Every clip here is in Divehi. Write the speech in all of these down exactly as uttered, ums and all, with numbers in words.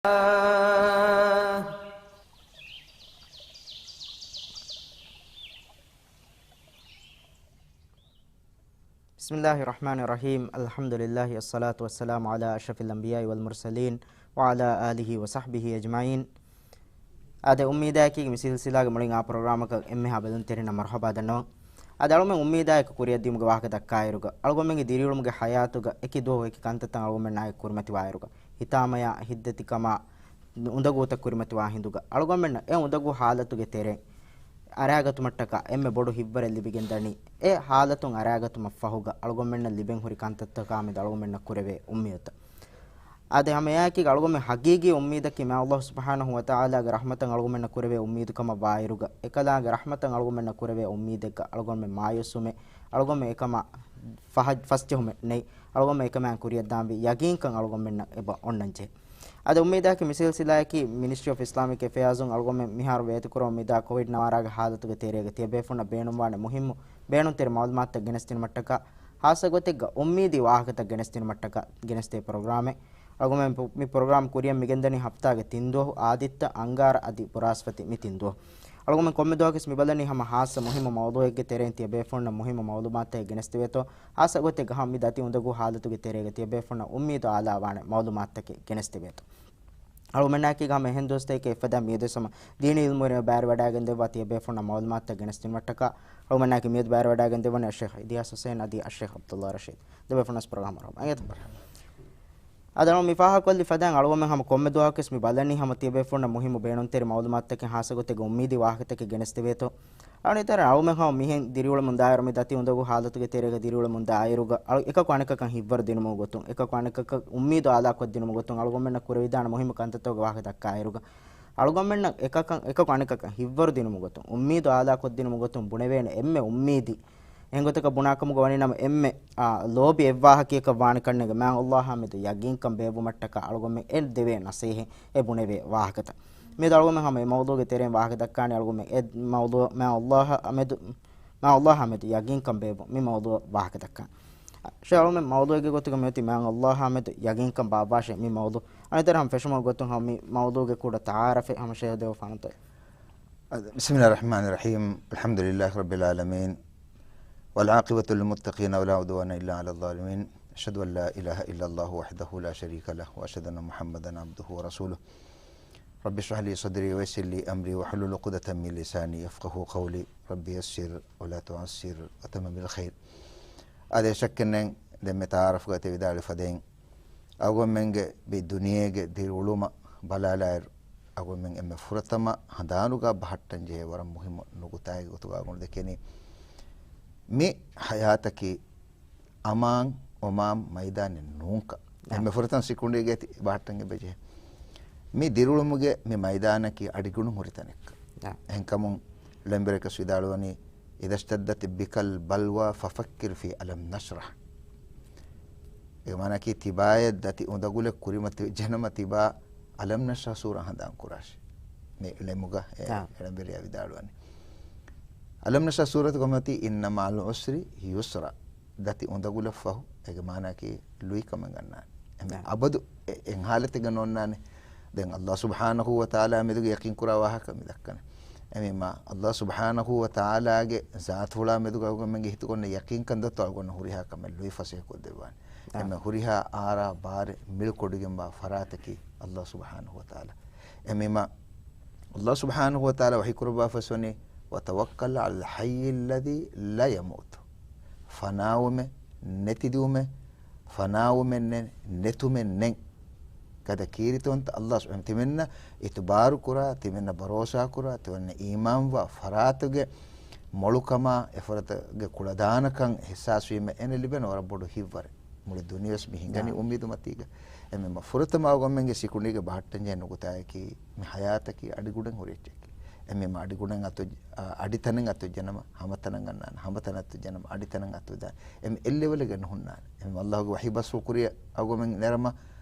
بسم الله الرحمن الرحيم. الحمد لله والصلاة والسلام على أشرف الأنبياء والمرسلين وعلى آله وصحبه أجمعين. އާދެ، އުއްމީދާއެކީގެ މި ސިލްސިލާގެ މުޅިން އާ ޕްރޮގްރާމަކަށް އެންމެހާ ބެލުންތެރިންނަށް މަރުޙަބާ ދަންނަވަން. އާދެ، އަޅުމެން އުއްމީދާއެކު ކުރިއަށްދިޔުމުގެ ވާހަކަ ދައްކާއިރުގަ، އަޅުގަނޑުމެންގެ ދިރިއުޅުމުގެ ޙަޔާތުގަ އެކި ދުވަހު އެކި ކަންތައްތައް އަޅުގަނޑުމެންނާއެކު ކުރިމަތިވާއިރުގަ، ހިތާމަޔާ ހިތްދަތިކަމާ އުނދަގޫތައް ކުރިމަތިވާ ހިނދުގަ، އަޅުގަނޑުމެންނަށް އެ އުނދަގޫ ޙާލަތުގެ ތެރެއިން އަރާގަތުމަށްޓަކާ އެންމެ ބޮޑު ހިތްވަރެއް ލިބިގެން ދަނީ، އެ ޙާލަތުން އަރާގަތުމަށް ފަހުގަ އަޅުގަނޑުމެންނަށް ލިބެން ހުރި ކަންތައްތަކާމެދު އަޅުގަނޑުމެންނަށް ކުރެވޭ އުއްމީދުތައް. އާދެ، ހަމައެއާއެކީގަ އަޅުގަނޑުމެން ޙަޤީޤީ އުއްމީދަކީ މާތް ﷲ ސުބްޙާނަހޫ ވަތަޢާލާގެ ރަޙްމަތަށް އަޅުގަނޑުމެންނަށް ކުރެވޭ އުއްމީދު ކަމަށް ވާއިރުގަ، އެކަލާނގެ ރަޙްމަތަށް އަޅުގަނޑުމެންނަށް ކުރެވޭ އުއްމީދެއްގަ އަޅުގަނޑުމެން މާޔޫސްވުމެއް، އަޅުގަނޑުމެން އެކަމަށް ފަހަ-، ފަސްޖެހުމެއް ނެތް. އަޅުގަނޑުމެން އެކަމާ ކުރިއަށްދާންވީ ޔަގީންކަން އަޅުގަނޑުމެންނަށް އެބަ އޮންނަންޖެހޭ. އަދި އުއްމީދާއެކީ މި ސިލްސިލާއަކީ މިނިސްޓްރީ އޮފް އިސްލާމިކް އެފެއާޒުން އަޅުގަނޑުމެން މިހާރު ވޭތުކުރަމުން މިދާ ކޮވިޑް ނަވާރާގެ ޙާލަތުގެ ތެރޭގަ ތިޔަބޭފުޅުންނަށް ބޭނުންވާނެ މުހިއްމު ބޭނުންތެރި މަޢުލޫމާތުތައް ގެނެސްދިނުމަށްޓަކާ، ޚާއްޞަ ގޮތެއްގަ އުއްމީދީ ވާހަކަތައް ގެނެސްދިނުމަށްޓަކާ ގެނެސްދޭ ޕްރޮގްރާމެއް. އަޅުގަނޑުމެން މި ޕްރޮގްރާމް ކުރިއަށް މިގެންދަނީ ހަފްތާގެ ތިން ދުވަހު، އާދިއްތަ، އަންގާރަ އަދި ބުރާސްފަތި މި ތިން ދުވަހު. އަޅުގަނޑުމެން ކޮންމެ ދުވަހަކުވެސް މިބަލަނީ ހަމަ ޚާއްޞަ މުހިއްމު މައުޟޫއެއްގެ ތެރެއިން ތިޔަބޭފުޅުންނަށް މުހިއްމު މަޢުލޫމާތުތަކެއް ގެނެސްދެވޭތޯ. ޚާއްޞަ ގޮތެއްގަ ހަމަ މި ދަތި އުނދަގޫ ޙާލަތުގެ ތެރޭގަ ތިޔަބޭފުޅުންނަށް އުއްމީދު އާލާވާނެ މަޢުލޫމާތުތަކެއް ގެނެސްދެވޭތޯ. އަޅުގަނޑުމެންނާއެކީގަ ހަމަ އެހެން ދުވަސްތަކެއް އެއްފަދައިން މިއަދުވެސް ހަމަ ދީނީ ޢިލްމުވެރިން ބައިވެރިވަޑައިގެންދެއްވާ ތިޔަބޭފުޅުންނަށް މަޢުލޫމާތުތައް ގެނެސްދިނުމަށްޓަކާ، އަޅުގަނޑުމެންނާއެކީ މިއަދު ބައިވެރިވަޑައިގެންދެއްވަނީ އައްޝައިޚް އިލްޔާސް ޙުސައިން އަދި އައްޝައިޚް ޢަބްދުﷲ ރަޝީދު. ދެބޭފުޅުންނަށް ޕްރޮގްރާމަށް މަރުޙަބާ. އަދި އަޅުގަނޑު މި ފާހަގަކޮށްލި ފަދައިން އަޅުގަނޑުމެން ހަމަ ކޮންމެ ދުވަހަކުވެސް މި ބަލަނީ ހަމަ ތިޔަބޭފުޅުންނަށް މުހިއްމު ބޭނުންތެރި މަޢުލޫމާތުތަކެއް، ޚާއްޞަ ގޮތެއްގަ އުއްމީދީ ވާހަކަތަކެއް ގެނެސްދެވޭތޯ. އަޅުގަނޑު އިތުރަށް އަޅުގަނޑުމެން ހަމަ މިހެން ދިރިއުޅެމުން ދާއިރު، މި ދަތި އުނދަގޫ ޙާލަތުގެ ތެރޭގަ ދިރިއުޅެމުން ދާއިރުގަ އަޅު-، އެކަކު އަނެކަކަށް ހިތްވަރު ދިނުމުގެ ގޮތުން، އެކަކު އަނެކަކަށް އުއްމީދު އާލާކޮށްދިނުމުގެ ގޮތުން އަޅުގަނޑުމެންނަށް ކުރެވިދާނެ މުހިއްމު ކަންތައްތަކުގެ ވާހަކަ ދައްކާއިރުގަ، އަޅުގަނޑުމެންނަށް އެކަކަށް، އެކަކު އަނެކަކަށް ހިތްވަރު ދިނުމުގެ ގޮތުން، އުއްމީދު އާލާކޮށްދިނުމުގެ ގޮތުން ބުނެވޭނެ އެންމެ އުއްމީދީ އެހެން ގޮތަކަށް ބުނާކަމުގަ ވަނީ ނަމަ އެންމެ، އާ، ލޯބި އެއްވާހަކައަކަށް ވާނެ ކަންނޭނގެ މާތް ﷲ އާ މެދު ޔަގީންކަން ބޭއްވުމަށްޓަކާ އަޅުގަނޑުމެން އެ ދެވޭ ނަޞޭޙަތް، އެ ބުނެވޭ ވާހަކަތައް. މިއަދު އަޅުގަނޑުމެން ހަމަ އެ މައުޟޫގެ ތެރެއިން ވާހަކަ ދައްކާނީ އަޅުގަނޑުމެން އެ މައުޟޫ، މާތް ﷲ އާ މެދު، މާތް ﷲ އާ މެދު ޔަގީންކަން ބޭއްވުން މި މައުޟޫއަށް ވާހަކަ ދައްކާނީ. ޝޭޚް އަޅުގަނޑުމެން މައުޟޫގެ ގޮތުގަ މިއޮތީ މާތް ﷲ އާ މެދު ޔަގީންކަން ބާއްވާށޭ މި މައުޟޫ. އަނެއް ތަރަށް ހަމަ ފެށުމުގެ ގޮތުން ހަމަ މި މައުޟޫގެ ކުޑަ ތަޢާރަފެއް ހަމަ ޝޭޚް ދެވިފާނަންތޯ. بسم الله الرحمن الرحيم. الحمد لله رب العالمين. والعاقبة للمتقين ولا عدوان إلا على الظالمين. أشهد أن لا إله إلا الله وحده لا شريك له وأشهد أن محمدا عبده ورسوله. رب اشرح لي صدري ويسر لي أمري واحلل عقدة من لساني يفقهوا قولي. رب يسر ولا تعسر وتمم بالخير. އާދެ، ޝައްކެއް ނެތް، ދެންމެ ތަޢާރަފްގަ ތި ވިދާޅުވި ފަދައިން އަޅުގަނޑުމެންގެ މި ދުނިޔޭގެ ދިރިއުޅުމަށް ބަލާލާއިރު، އަޅުގަނޑުމެން އެންމެ ފުރަތަމަ ހަނދާނުގަ ބަހައްޓަން ޖެހޭ ވަރަށް މުހިއްމު ނުކުތާއެއްގެ ގޮތުގަ އަޅުގަނޑު ދެކެނީ، މި ޙަޔާތަކީ އަމާން އޮމާން މައިދާނެއް ނޫންކަން. ނާ. އެންމެ ފުރަތަމަ ސިކުނޑީގައި ތި ބަހައްޓަން އެބަޖެހޭ. މި ދިރިއުޅުމުގެ މި މައިދާނަކީ އަޑިގުނޑުން ހުރި ތަނެއްކަން. ނާ. އެހެންކަމުން ޅެންބެރަކަސް ވިދާޅުވަނީ، إذا اشتدت بك البلوى ففكر في ألم نشرح. އޭގެ މާނައަކީ ތިބާއަށް ދަތި އުނދަގުލެއް ކުރިމަތިވެއްޖެނަމަ ތިބާ އަލަމް ނަޝްރަޙް ސޫރަ ހަނދާން ކުރާށި. މި ޅެމުގަ އެ އާ. އެޅެންބެރިޔާ ވިދާޅުވަނީ. އަލަމް ނަޝްރަޙް ސޫރަތު ކޮންމެތި إن مع العسر يسرا. ދަތި އުނދަގުލަށް ފަހު އޭގެ މާނައަކީ ލުއިކަމެއް ގަންނާނެ. އެމެ އާ. އަބަދު އެ-، އެއް ހާލަތެއްގަ ނޯންނާނެ. ދެން ﷲ ސުބްޙާނަހޫ ވަތަޢާލާ މެދުގެ ޔަޤީން ކުރާ ވާހަކަ މި ދައްކަނީ. އެމީމާ، ﷲ ސުބްޙާނަހޫ ވަތަޢާލާގެ ޒާތުފުޅާ މެދުގަ އަޅުގަނޑުމެންގެ ހިތުގަ އޮންނަ ޔަޤީންކަން ދައްތޯ އަޅުގަނޑު ހުރިހާ ކަމެއް ލުއިފަސޭހަކޮށްދެއްވާނެ. އެމެ ހުރިހާ އާރާ ބާރެއް މިލްކޮށްގެންވާ ފަރާތަކީ ﷲ ސުބްޙާނަހޫ ވަތަޢާލާ. އެމީމާ، ﷲ ސުބްޙާނަހޫ ވަތަޢާލާ ވަޙީ ކުރައްވާފަސްވަނީ، وتوكل على الحي الذي لا يموت. ފަނާވުމެއް، ނެތިދިއުމެއް، ފަނާވުމެއް ނެތް، ނެތުމެއް ނެތް. ކަދަ ކީރިތިވަންތަ ﷲ ސުބްޙާނަ، ތިމެންނަ އިތުބާރު ކުރާ، ތިމެންނަ ބަރޯސާ ކުރާ، ތިމެންނަ އީމާންވާ ފަރާތުގެ މޮޅުކަމާ، އެފަރާތުގެ ކުޅަދާނަކަން އިޙްސާސްވީމަ އޭނަ ލިބެން ވަރަށް ބޮޑު ހިތްވަރެއް. މުޅި ދުނިޔެވެސް މި ހިނގަނީ އުއްމީދު މަތީގަ. އެމެ މަ ފުރަތަމަ އަޅުގަނޑުމެންގެ ސިކުނޑީގަ ބަހައްޓަންޖެހޭ ނުކުތާއަކީ، މި ޙަޔާތަކީ އަޑިގުޑެން ހުރި އެއްޗެކޭ. އެމީމަ އަޑިގުޑެން އަތު، އަ، އަޑިތަނެއް އަތުވެއްޖެނަމަ، ހަމަތަނަށް ގަންނާނެ، ހަމަތަނަށް އަތުވެއްޖެނަމަ، އަޑިތަނަށް އަތުވެދާނެ. އެމް އެއް ލެވެލެއްގަ ނުހުންނާނެ. އެމް ﷲގެ ވަޙީ ބަސްފުޅު ކުރިއަށް އަޅުގަނޑުމެން ނެރަމަ،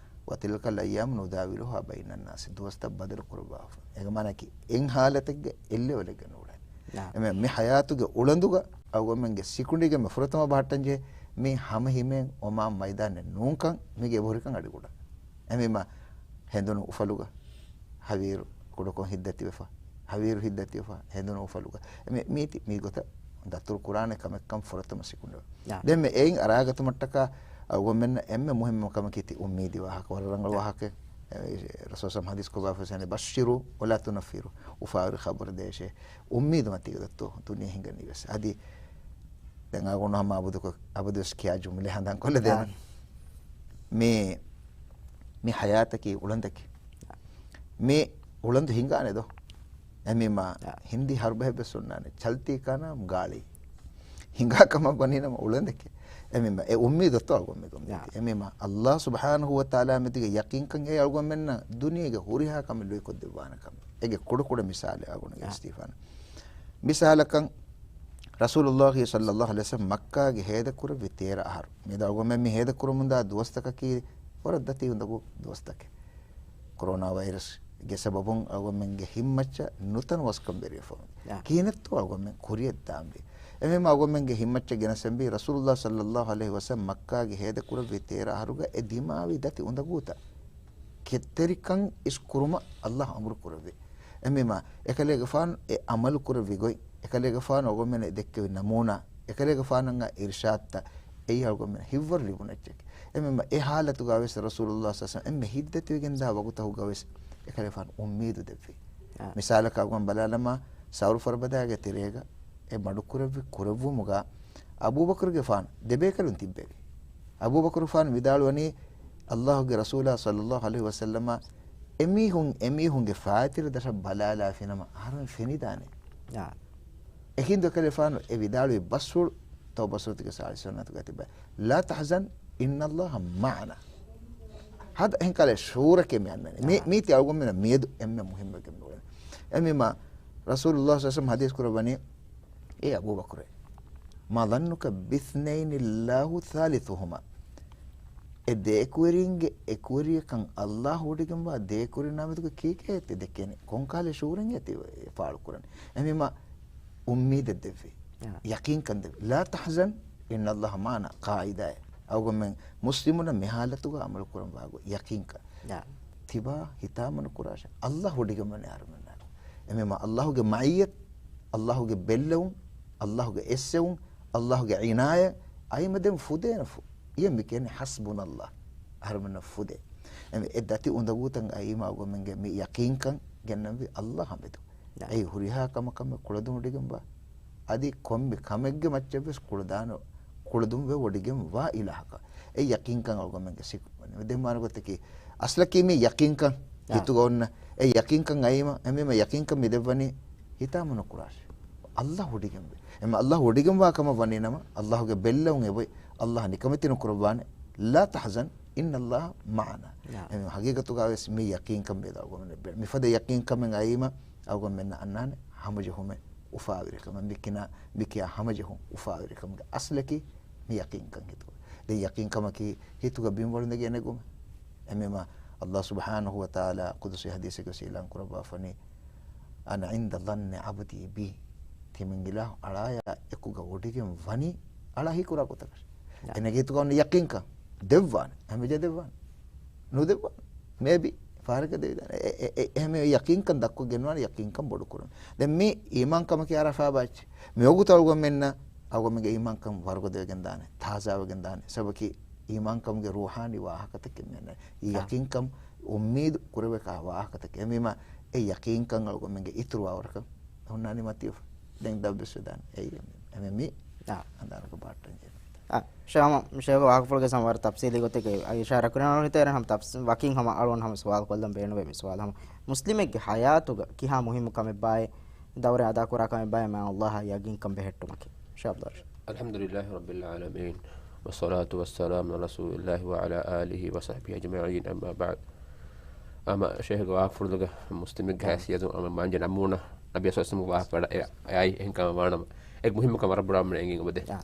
وتلك الأيام نداولها بين الناس. ދުވަސްތައް ބަދަލު ކުރައްވާފަ. އޭގެ މާނައަކީ، އެއް ހާލަތެއްގަ އެއް ލެވެލެއްގަ ނޫޅޭ. ނާ. އެމެ މި ޙަޔާތުގެ އުޅަނދުގަ އަޅުގަނޑުމެންގެ ސިކުނޑީގެ މި ފުރަތަމަ ބަހައްޓަންޖެހޭ މި ހަމަ ހިމޭން އޮމާން މައިދާނެއް ނޫންކަން މީގެ އެބަހުރިކަން އަޑިގުޑަ. އެމީމާ ހެނދުނު އުފަލުގަ ހަވީރު ކުޑަކޮށް ހިތްދަތިވެފަ، ހަވީރު ހިތްދަތިވެފަ، ހެނދުނު އުފަލުގަ. މި-، މީތި މި ގޮތަށް ދަތުރު ކުރާނެ ކަމެއްކަން ފުރަތަމަ ސިކުނޑިވެ. ޔާ. ދެން މި އެއިން އަރާގަތުމަށްޓަކާ އަޅުގަނޑުމެންނަށް އެންމެ މުހިއްމު ކަމަކީ ތި އުއްމީދީ ވާހަކަ. ވަރަށް ރަނގަޅު ޔާ. ވާހަކައެއް. އެ، ރަސޫލު ސަމް ޙަދީޘް ކޮށް ބާފަސޭނެ، "بشروا ولا تنفروا." އުފާވެރި ޚަބަރު ދޭށޭ. އުއްމީދު މަތީގަ ދައްތޯ ދުނިޔެ ހިނގަނީ ވެސް. އަދި ދެން އަޅުގަނޑު ހަމަ އަބަދު-، އަބަދުވެސް ކިޔާ ޖުމްލަ ހަނދާން ކޮށްލަ ދޭނަން. އާ. މި، މި ހަޔާތަކީ އުޅަނދަކީ. މި އުޅަނދު ހިނގާނެ ދޯ؟ އެމީމާ އާ. ހިންދީ ހަރުބަހެއް ވެސް އޮންނާނެ. چلتی کا نام گاڑی. ހިނގާ ކަމަށް ވަނީ ނަމަ އުޅަނދެކޭ. އެމީމާ އެ އުއްމީދު އޮތޯ އަޅުގަނޑުމެން އުއްމީދު. އާ. އެމީމާ އައްލާހު ސުބްޙާނަހު ވަ ތަޢާލާ މެދުގެ ޔަޤީންކަން އެ އަޅުގަނޑުމެންނަށް ދުނިޔޭގެ ހުރިހާ ކަމެއް ލުއިކޮށްދެއްވާނެ ކަމެއް. އޭގެ ކުޑަ ކުޑަ މިސާލެއް އަޅުގަނޑު އާ. ގެނެސްދީފާނެ. މިސާލަކަށް، ރަސޫލުﷲ ޞައްލަﷲ ޢަލައިހި ވަސައްލަމް މައްކާގެ ހޭދަކުރެއްވި ތޭރަ އަހަރު. މިއަދު އަޅުގަނޑުމެން މި ހޭދަކުރަމުންދާ ދުވަސްތަކަކީ ވަރަށް ދަތި އުނދަގޫ ދުވަސްތަކެއް. ކޮރޯނާ ވައިރަސްގެ ސަބަބުން އަޅުގަނޑުމެންގެ ހިތްމައްޗަށް ނުތަނަވަސްކަން ވެރިވެފަ. ޔާ. ކިހިނެއްތޯ އަޅުގަނޑުމެން ކުރިއަށް ދާންވީ. އެހެންވީމަ އަޅުގަނޑުމެންގެ ހިތްމައްޗަށް ގެނެސްދޭންވީ ރަސޫލުﷲ ޞައްލަﷲ ޢަލައިހި ވަސައްލަމް މައްކާގެ ހޭދަކުރެއްވި ތޭރަ އަހަރުގަ އެ ދިމާވި ދަތި އުނދަގޫތައް ކެތްތެރިކަން އިސްކުރުމަށް އައްލާހު އަމުރު ކުރެއްވި. އެމީމާ އެކަލޭގެފާނު އެ އަމަލު ކުރެއްވި ގޮތް، އެކަލޭގެފާނު އަޅުގަނޑުމެންނަށް ދެއްކެވި ނަމޫނާ، އެކަލޭގެފާނަށް އިރުޝާދުތައް އެއީ އަޅުގަނޑުމެންނަށް ހިތްވަރު ލިބުނު އެއްޗެކޭ. އެމީމާ އެ ޙާލަތުގަ ވެސް ރަސޫލުﷲ ޞައްލަﷲ ޢަލައިހި ވަސައްލަމް އެންމެ ހިތްދަތިވެގެންދާ ވަގުތަކުގަ ވެސް އެކަލޭގެފާނު އުއްމީދު ދެއްވި. އާ. މިސާލަކަށް އަޅުގަނޑު ބަލާލަމާ، ސައުރު ފަރުބަދާގެ ތެރޭގަ އެ މަޑުކުރެއްވި ކުރެއްވުމުގަ އަބޫބަކުރުގެފާނު ދެބޭކަލުން ތިއްބެވި. އަބޫބަކުރުފާނު ވިދާޅުވަނީ، އައްލާހުގެ ރަސޫލާ ޞައްލަﷲ ޢަލައިހި ވަސައްލަމަށް އެމީހުން، އެމީހުންގެ ފާތިރަ ދަށަށް ބަލާލާފިނަމަ އަހަރުމެން ފެނިދާނެ. އާ. އެހިނދު އެކަލޭފާނު އެ ވިދާޅުވި ބަސްފުޅު ތައުބާ ސޫރަތުގެ ސާޅީސް ވަނަ އާޔަތުގަ ތިބޭ. لا تحزن إن الله معنا. ހަދަ އެހެން ކަލޭ ޝުޢޫރަކޭ މި އަންނަނީ. މީ، އާ. މީތި އަޅުގަނޑުމެންނަށް މިއަދު އެންމެ މުހިއްމުވެގެން މިއުޅެނީ. އެމީމާ ރަސޫލުﷲ ޞައްލަﷲ ޢަލައިހި ވަސައްލަމް ޙަދީޘް ކުރައްވަނީ، އޭ އަބޫބަކުރޭ، ما ظنك باثنين الله ثالثهما. އެ ދެ އެކުވެރީންގެ އެކުވެރިޔަކަން އައްލާހު ވޮޑިގެންވާ ދެ އެކުވެރިންނާ މެދުގަ ކީކޭ ތި ދެކޭނީ؟ ކޮންކަހަލަ ޝުޢޫރެއް ތި ފާޅުކުރަނީ؟ އެމީމާ އުއްމީދެއް ދެއްވި. އާ. ޔަޤީންކަން ދެއްވި. لا تحزن إن الله معنا ޤާޢިދާއެއް. އަޅުގަނޑުމެން މުސްލިމުންނަށް މި ޙާލަތުގަ ޢަމަލު ކުރަން ވާގޮތް ޔަޤީންކަން. އާ. ތިބާ ހިތާމަ ނުކުރާށޭ. އައްލާހު ވޮޑިގެންވަނީ އަހަރުމެންނާ. އެމީމާ އައްލާހުގެ މަޢިއްޔަތް، އައްލާހުގެ ބެއްލެވުން، އައްލާހުގެ އެއްސެވުން، އައްލާހުގެ ޢިނާޔަތް، އައިމަ ދެން ފުދޭނެ ފު-، އިޔަ މި ކިޔަނީ حسبنا الله. އަހަރުމެންނަށް ފުދޭ. އެ، އެ ދަތި އުނދަގޫތައް އައީމަ އަޅުގަނޑުމެންގެ މި ޔަޤީންކަން ގެންނަންވީ އައްލާހާ މެދު. އެއީ ހުރިހާ ކަމަކަށް މި ކުޅަދުން ވޮޑިގެންވާ. އަދި ކޮންމެ ކަމެއްގެ މައްޗަށްވެސް ކުޅަދާނަ، ކުޅަދުންވެ ވޮޑިގެންވާ އިލާހަކަށް. އެ ޔަޤީންކަން އަޅުގަނޑުމެންގެ ސިކު-، ދެން މާނަ ގޮތަކީ، އަސްލަކީ މި ޔަޤީންކަން އާ. ހިތުގަ އޮންނަ. އެ ޔަޤީންކަން އައީމަ، އެމީމަ ޔަޤީންކަން މި ދެއްވަނީ ހިތާމަ ނުކުރާށޭ. އައްލާހު ވޮޑިގެންވޭ. އެމަ އައްލާހު ވޮޑިގެންވާ ކަމަށް ވަނީ ނަމަ، އައްލާހުގެ ބެއްލެވުން އެބޮތް، އައްލާހު ނިކަމެތި ނުކުރައްވާނެ. لا تحزن إن الله معنا. އާ. އެމީ ހަގީގަތުގަ ވެސް މި ޔަޤީންކަން ބޭދާ އަޅުގަނޑުމެން ބެ-، މިފަދަ ޔަޤީންކަމެއް އައީމަ، އަޅުގަނޑުމެންނަށް އަންނާނެ ހަމަޖެހުމެއް އުފާވެރިކަމަށް. މި ކިނާ، މި ކިޔާ ހަމަޖެހުން އުފާވެރިކަމުގެ އަސްލަކީ މި ޔަޤީންކަން ހިތުގަ. ދެން ޔަޤީންކަމަކީ ހިތުގަ ބިންވަޅުން ދެގެނެގުމެ. އެމީމަ އައްލާހު ސުބްޙާނަހު ވަ ތަޢާލާ ޤުދުސީ ޙަދީޘެއްގަ އިޢުލާން ކުރައްވާފަނީ، أنا عند ظن عبدي بي. ތިމަން އިލާހު އަޅާޔާ އެކުގަ ވޮޑިގެން ވަނީ، އަޅާ ހީކުރާ ގޮތަކަށް. އެ ނެގޭތުގަ އޮންނަ ޔަޤީންކަން ދެއްވާނެ. ހަމަޖެހި ދެއްވާނެ. ނުދެއްވާނެ. މޭބީ. ފަހަރަކަށް ދެވިދާނެ. އެ، އެ، އެ، އެ، އެހެން ޔަޤީންކަން ދައްކޮށް ގެންވާނެ ޔަޤީންކަން ބޮޑުކުރުން. ދެން މި އީމާންކަމަކީ އަރަފާ ބާއްޗެއް. މިވަގުތު އަޅުގަނޑުމެންނަށް، އަޅުގަނޑުމެންގެ އީމާންކަން ވަރުގަދަވެގެން ދާނެ. ތާޒާވެގެން ދާނެ. ސަބަބަކީ އީމާންކަމުގެ ރޫޙާނީ ވާހަކަތަކެއް މިއަންނަނީ. އާ. ޔަޤީންކަން އުއްމީދު ކުރެވޭ ކާ ވާހަކަތަކެއް. އެމީމާ އެ ޔަޤީންކަން އަޅުގަނޑުމެންގެ އިތުރުވާވަރަކަށް ހުންނާނީ މަތިވެފަ. ދެން ދަށްވެސް ވެދާނެ. އެއީ އެމެ މި އާ. ހަނދާނަކަށް ބާއްޓަން ޖެހޭ. އާ، ޝޭޚް ހަމަ، ޝޭޚް ވާހަކަފުޅުގެ ސަމަ ވަރަށް ތަފްސީލީ ގޮތެއްގައި އިޝާރާ ކުރެއްވި ނަމަ، ވަކިން ހަމަ އަޅުގަނޑު ހަމަ ސުވާލު ކޮށްލަން ބޭނުންވޭ މި ސުވާލު ހަމަ. މުސްލިމެއްގެ ޙަޔާތުގަ ކިހާ މުހިއްމު ކަމެއްބާއޭ ދައުރެއް އަދާކުރާ ކަމެއްބާއޭ މާތް ﷲ އާ ޔަޤީންކަން ބެހެއްޓުމަކީ؟ ޝޭޚް ޢަބްދުއްރައްޒާޤް. الحمد لله رب العالمين، والصلاة والسلام على رسول الله وعلى آله وصحبه أجمعين، أما بعد. ހަމަ ޝޭޚްގެ ވާހަކަފުޅުގަ މުސްލިމެއްގެ އާ. ހައިސިއްޔަތުން ހަމަ މާނަ މަންޖެ ނަމޫނާ ނަބީ ޞައްލަﷲ ޢަލައިހި ވަސައްލަމްގެ ވާހަކަ ވަޑަ އެ، އެއާއި އެހެން ކަމަށް ވާނަމަ، އެ މުހިއްމު ކަމަށް ރައްބު ރަޙްމާން އެނގިން އުމުދެ. އާ.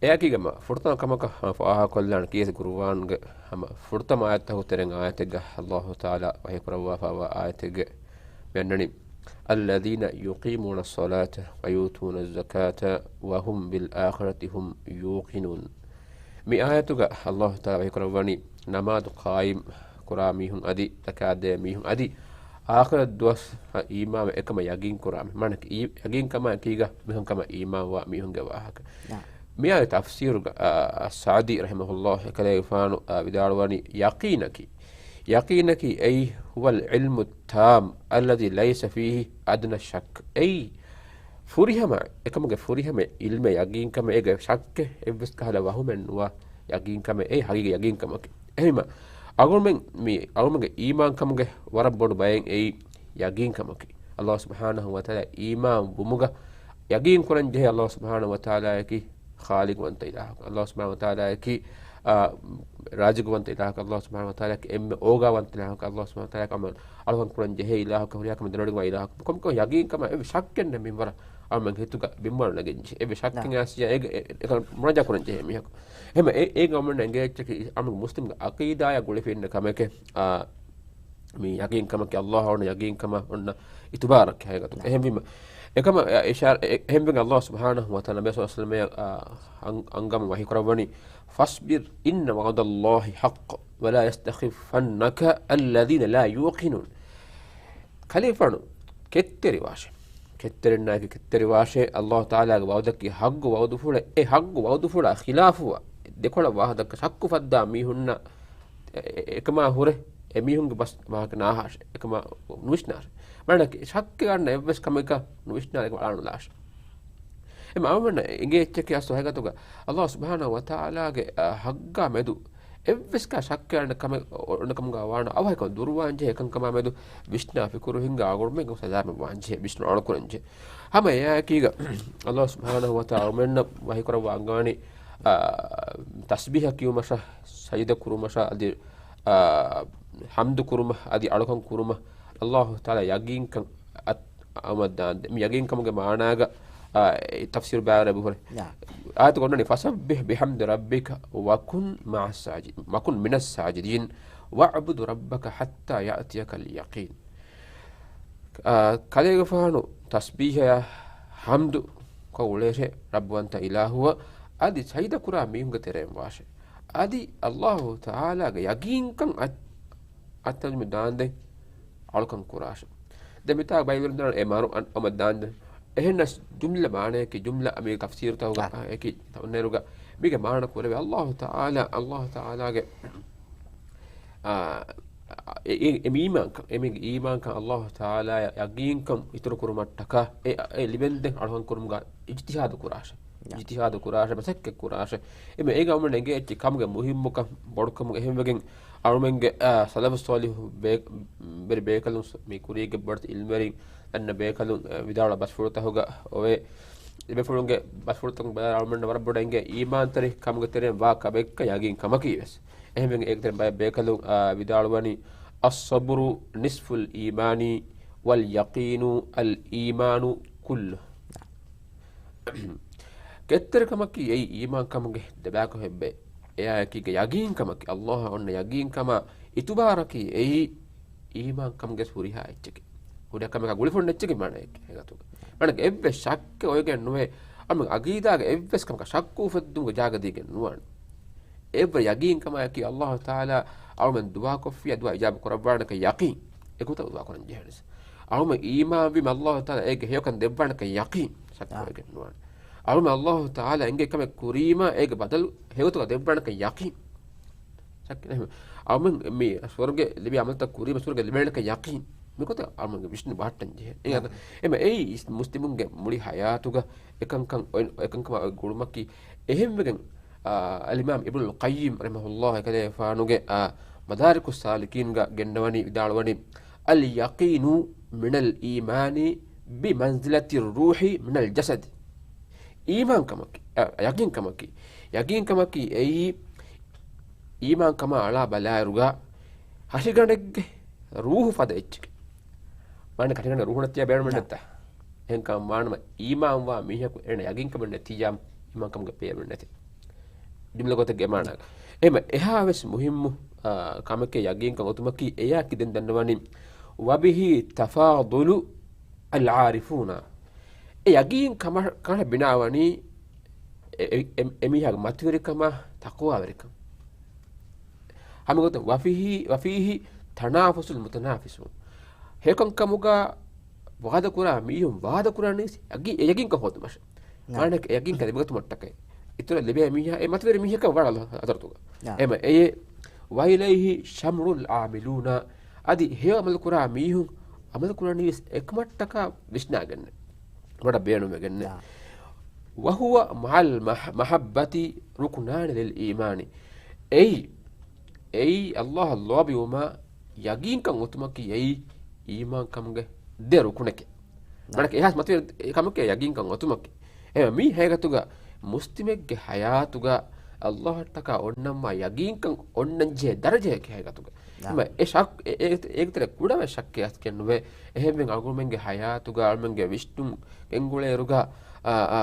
އެއާއެކީގަ މަ ފުރަތަމަ ކަމަކަށް ހަމަ ފާހަގަކޮށްލާން ކިޔޭ ޤުރުއާންގެ ހަމަ ފުރަތަމަ އާޔަތްތަކުގެ ތެރެއިން އާޔަތެއްގަ ﷲ ތަޢާލާ ވަޙީ ކުރައްވާފައިވާ އާޔަތެއްގަ މި އަންނަނީ، الذين يقيمون الصلاة ويؤتون الزكاة وهم بالآخرة هم يوقنون. މި އާޔަތުގަ ﷲ ތަޢާލާ ވަޙީ ކުރައްވަނީ ނަމާދު ޤާއިމް ކުރާ މީހުން އަދި، ޒަކާތް ދޭ މީހުން އަދި، އާޚިރަތް ދުވަސް އީމާން އެކަމަށް ޔަގީން ކުރާ މީހުން. މާނައަކީ، އީ-، ޔަގީންކަމާ ކީގަ މިހަން ކަމަށް އީމާންވާ މީހުންގެ ވާހަކަ. ނާ. މިއާޔަތު ތަފްސީރުގަ، އާ، އައްސަޢްދީ ރަޙިމަހުﷲ އެކަލޭގެފާނު، އާ، ވިދާޅުވަނީ، ޔަޤީނަކީ، ޔަޤީނަކީ އެއީ، ހުވަލް ޢިލްމު ތާމް އައްލަޒީ ލައިސަ ފީހި އަދުނަ ޝައްކް. އެއީ، ފުރިހަމަ، އެކަމުގެ ފުރިހަމަ ޢިލްމެއް ޔަގީންކަމެއް، އޭގެ ޝައްކެއް އެއްވެސް ކަހަލަ ވަހުމެއް ނުވާ ޔަގީންކަމެއް، އެއީ ހަގީގީ ޔަގީންކަމަކީ. އެހެންވީމަ، އަޅުމެން މި، އަޅުމެންގެ އީމާންކަމުގެ ވަރަށް ބޮޑު ބައެއް އެއީ ޔަގީންކަމަކީ. ﷲ ސުބްޙާނަހޫ ވަތަޢާލާ އީމާން ވުމުގަ ޔަގީން ކުރަން ޖެހޭ ﷲ ސުބްޙާނަހޫ ވަތަޢާލާއަކީ ޚާލިޤުވަންތަ އިލާހަކަށް. ﷲ ސުބްޙާނަހޫ ވަތަޢާލާއަކީ، އާ، ރާޒިޤުވަންތަ އިލާހަކަށް. ﷲ ސުބްޙާނަހޫ ވަތަޢާލާއަކީ އެންމެ އޯގާވަންތަ އިލާހަކަށް. ﷲ ސުބްޙާނަހޫ ވަތަޢާލާއަކީ އަޅުކަން ކުރަން ޖެހޭ އިލާހަކަށް، ހުރިހާ ކަމެއް ދެނެވޮޑިގެންވާ އިލާހަކަށް. ކޮންކޮން ޔަގީންކަމާ އެއްވެސް ޝައްކެއް ނެތް މިންވަރަށް އަޅުމެން ހިތުގަ ބިންވަރު ނެގެންޖެ. އެއްވެސް ޝައްކެއް އާސިޔާ އޭގެ އެ-، އެކަން މުރާޖާ ކުރަން ޖެހޭ މީހަކު. އެހެން އެ-، އޭގެ އަޅުމެންނަށް އެނގޭ އެއްޗަކީ އަޅުމެން މުސްލިމްގެ ޢަޤީދާޔާ ގުޅިފަ އިންނަ ކަމެކޭ، އާ، މި ޔަގީންކަމަކީ ﷲ އަށް އޮންނަ ޔަގީންކަމަށް އޮންނަ އިތުބާރަކީ ހަގީގަތުގަ. ނާ. އެހެންވީމަ، އެކަމަށް އިޝާރަ-، އެ-، އެހެންވެގެން ﷲ ސުބްޙާނަހޫ ވަތަޢާލާ ނަބީ ޞައްލަﷲު ޢަލައިހި ވަސައްލަމައަށް، އާ، އަން-، އަންގަމުން ވަޙީ ކުރައްވަނީ، فاصبر إن وعد الله حق ولا يستخفنك الذين لا يوقنون. ކަލޭގެފާނު ކެތްތެރިވާށޭ. ކެތްތެރިންނާއެކީ ކެތްތެރިވާށޭ. ﷲ ތަޢާލާގެ ވަޢުދަކީ ޙައްޤު ވަޢުދުފުޅެއް. އެ ޙައްޤު ވަޢުދުފުޅާ ޚިލާފުވާ ދެކޮޅަށް ވާހަކަ ޝައްކު ފައްދާ މީހުންނަށް އެ-، އެ-، އެކަމާ ހުރެ އެމީހުންގެ ބަސް ވާހަކަ ނާހާށޭ. އެކަމާ ނުވިސްނާށޭ. މާނައަކީ ޝައްކެއް އަންނަ އެއްވެސް ކަމަކަށް ނުވިސްނާ އެކަމަށް އަޅާނުލާށޭ. އެމަ އަޅުމެންނަށް އެނގޭ އެއްޗަކީ އަސްލު ހަގީގަތުގަ ﷲ ސުބްޙާނަހޫ ވަތަޢާލާގެ، އާ، ޙައްޤާ މެދު އެއްވެސް ކަހަލަ ޝައްކެއް އަންނަ ކަމެއް އޮ-، އޮންނަ ކަމުގަ ވާނަމަ އަވަހަކަށް ދުރުވާން ޖެހޭ އެކަންކަމާ މެދު ވިސްނާ ފިކުރު ހިންގާ އަޅުމެން ސަލާމަތް ވާން ޖެހޭ، ވިސްނުން އަޅުކުރަން ޖެހޭ. ހަމަ އެއާއެކީގަ ﷲ ސުބްޙާނަހޫ ވަތަޢާލާ އަޅުމެންނަށް ވަޙީ ކުރައްވާ އަންގަވަނީ، އާ، ތަސްބީޙަ ކިޔުމަށާ، ސަޖިދަ ކުރުމަށާ، އަދި، އާ، ޙަމްދު ކުރުމަށް، އަދި އަޅުކަން ކުރުމަށް ﷲ ތަޢާލާ ޔަގީންކަން އަތް އަޅުމަށް ދާންދެން. މި ޔަގީންކަމުގެ މާނާގަ، އާ، އެ ތަފްސީރު ބާރަށް އެބަހުރޭ. ޔާ. އާޔަތުގަ އޮންނަނީ، فسبح بحمد ربك وكن مع الساجد، وكن من الساجدين واعبد ربك حتى يأتيك اليقين. އާ، ކަލޭގެފާނު ތަސްބީޙަޔާ ޙަމްދު ކޮށް އުޅޭށޭ ރައްބުވަންތަ އިލާހުއަށް، އަދި ސަޖިދަ ކުރާ މީހުންގެ ތެރެއިން ވާށޭ. އަދި ﷲ ތަޢާލާގެ ޔަގީންކަން އަތް-، އަތްތަނުމެ ދާންދެން އަޅުކަން ކުރާށޭ. ދެން މިތާ ބައިވެރިން ދާނެ އެ މަރު އަން-، އަމަ ދާންދެން. އެހެންނަސް ޖުމްލަ މާނަޔަކީ ޖުމްލަ އަމި ތަފްސީރުތަކުގަ، އާ. އެކި ތަވަންނައިރުގަ މީގެ މާނަ ކުރެވޭ ﷲ ތަޢާލާ، ﷲ ތަޢާލާގެ، އާ، އެ، އެ، އެ އީމާންކަން، އެމީގެ އީމާންކަން ﷲ ތަޢާލާ ޔަގީންކަން އިތުރު ކުރުމަށްޓަކާ އެ، އެ ލިބެންދެން އަޅުކަން ކުރުމުގަ އިޖްތިހާދު ކުރާށޭ. ޔާ. އިޖްތިހާދު ކުރާށޭ، މަސައްކަތް ކުރާށޭ. އެމެ އޭގަ އަޅުމެން އެނގޭ އެއްޗެއް ކަމުގެ މުހިއްމުކަން ބޮޑުކަމުގަ އެހެންވެގެން އަޅުމެންގެ، އާ، ސަލަފު ޞާލިޙު ބޭ-، ވެރި ބޭކަލުން ސު-، މި ކުރީގެ ބޮޑެތި ޢިލްމުވެރިން ދަންނަ ބޭކަލުން، އާ، ވިދާޅުވާ ބަސްފުޅުތަކުގަ އޮވޭ. އެބޭފުޅުންގެ ބަސްފުޅުތަކުން ބަލާ އަޅުމެންނަށް ވަރަށް ބޮޑަށް އެނގޭ އީމާންތެރި ކަމުގެ ތެރެއިން ވާ ކަމެއްކަން ޔަގީން ކަމަކީ ވެސް. އެހެންވެގެން އޭގެ ތެރެއިން ބައެއް ބޭކަލުން، އާ، ވިދާޅުވަނީ، الصبر نصف الإيمان واليقين الإيمان كله. ކެތްތެރިކަމަކީ އެއީ އީމާންކަމުގެ ދެބައިކުޅަ އެއްބައި. އެއާއެކީގަ ޔަގީންކަމަކީ، ﷲ އަށް އޮންނަ ޔަގީންކަމާ އިތުބާރަކީ އެއީ އީމާންކަމުގެ ހުރިހާ އެއްޗެކޭ. ހުރިހާ ކަމަކާ ގުޅިފަ އޮންނަ އެއްޗެކޭ މާނައަކީ ހަގީގަތުގަ. މާނައަކީ އެއްވެސް ޝައްކެއް އޮވެގެން ނުވޭ. އަޅުމެން ޢަޤީދާގެ އެއްވެސް ކަމަކަށް ޝައްކު އުފެއްދުމުގެ ޖާގަ ދީގެން ނުވާނެ. އެއްވަރު ޔަގީންކަމާއެކީ، ﷲ ތަޢާލާ އަޅުމެން ދުޢާކޮށްފިއްޔާ ދުޢާ އިޖާބަ ކުރައްވާނެކަން ޔަޤީން. އެގޮތަށް ދުޢާ ކުރަން ޖެހޭނެސް. އަޅުމެން އީމާންވީމަ ﷲ ތަޢާލާ އޭގެ ހެޔޮކަން ދެއްވާނެކަން ޔަޤީން. ޝައްކު އާ. ވެގެން ނުވާނެ. އަޅުމެން ﷲ ތަޢާލާ އެންގެ ކަމެއް ކުރީމަ އޭގެ ބަދަލު ހެޔޮގޮތުގަ ދެއްވާނެކަން ޔަޤީން. ޝައްކެއް ނެތް. އަޅުމެން މި ސުވަރުގެ ލިބި ޢަމަލުތައް ކުރީމަ ސުވަރުގެ ލިބޭނެކަން ޔަޤީން. މިގޮތަށް އަޅުމެންގެ ވިސްނުން ބަހައްޓަން ޖެހޭ. އެ-، އާ. އެމަ އެއީ މުސްލިމުންގެ މުޅި ޙަޔާތުގަ އެކަންކަން އޮތް-، އެކަންކަމާ އޮތް ގުޅުމަކީ. އެހެންވެގެން، އާ، އަލްއިމާމް އިބްނުލް ޤައްޔިމް ރަޙިމަހުﷲ އެކަލޭގެފާނުގެ، އާ، މަދާރިކުއްސާލިކީންގަ ގެންނަވަނީ ވިދާޅުވަނީ، اليقين من الإيمان بمنزلة الروح من الجسد. އީމާންކަމަކީ، އަ، ޔަގީންކަމަކީ، ޔަގީންކަމަކީ އެއީ އީމާންކަމާ އަޅާ ބަލާއިރުގަ ހަށިގަނޑެއްގެ ރޫޙު ފަދަ އެއްޗެކޭ. މާނަ ހަށިގަނޑެއްގެ ރޫޙު ނެތިއްޔާ ބޭނުމެއް ނާ. ނެތްތަ؟ އެހެންކަމަށް ވާނަމަ އީމާންވާ މީހަކު އޭނަ ޔަގީންކަމެއް ނެތިއްޔާ އީމާންކަމުގެ ބޭނުމެއް ނެތޭ. ޖުމްލަ ގޮތެއްގެ މާނަ. އެހެމަ އެހާ ވެސް މުހިއްމު، އާ، ކަމެކޭ ޔަގީންކަން އޮތުމަކީ އެޔާ ކި ދެން ދަންނަވަނީ، وبه تفاضل العارفون. އެ ޔަގީން ކަމަށް، ކަނޑަ ބިނާވަނީ އެ، އެ، އެ، އެމީހާގެ މަތިވެރިކަމާ ތަޤްވާވެރިކަން. ހަމަގޮތަށް ވަފީހި، ވަފީހި ތަނާފަސުލް މުތަނާފިސޫން. ހެޔޮކަންކަމުގަ ވާދަކުރާ މީހުން ވާދަކުރާނީ ޔަގީ-، ޔަގީންކަން ހޯދުމަށެ. ނާ. މާނައަކީ ޔަގީންކަން ލިބިގަތުމަށްޓަކައި. އިތުރަށް ލިބޭ މީހާ އެ މަތިވެރި މީހަކަށް ވާނެ އަދަރުތުގަ. ނާ. އެމަ އެޔޭ، ވައިލައިހި ޝަމްރުލް އާމިލޫނަ. އަދި ހެޔޮ އަމަލުކުރާ މީހުން އަމަލުކުރާނީވެސް އެކަމަށްޓަކާ ވިސްނާގެންނެ. ވަޑަށް ބޭނުމެގެންނެ. ނާ. ވަހުވަ މަޢަލް މަޙް-، މަޙައްބަތި ރުކުނާނި ލިލް އީމާނި. އެއީ، އެއީ އައްލާހަށް ލޯބިވުމާ ޔަގީންކަން އޮތުމަކީ އެއީ އީމާންކަމުގެ ދެ ރުކުނެކެ. ނާ. ވަޑަކަށް އެހާސް މަތިވެރި ކަމެކޭ ޔަގީންކަން އޮތުމަކީ. އެހެން މީ ހަގީގަތުގަ މުސްލިމެއްގެ ޙަޔާތުގަ އައްލާހަށްޓަކާ އޮންނަންވާ ޔަގީންކަން އޮންނަންޖެހޭ ދަރަޖައެކޭ ހަގީގަތުގަ. ނާ. އެމަ އެ ޝައް-، އެ-، އޭގެ ތެރޭ ކުޑަވެސް ޝައްކެއް އަސްކެއް ނުވޭ. އެހެންވެ އަޅުގަނޑުމެންގެ ޙަޔާތުގަ އަޅުގަނޑުމެންގެ ވިސްނުން ގެންގުޅޭއިރުގަ، އާ، އާ،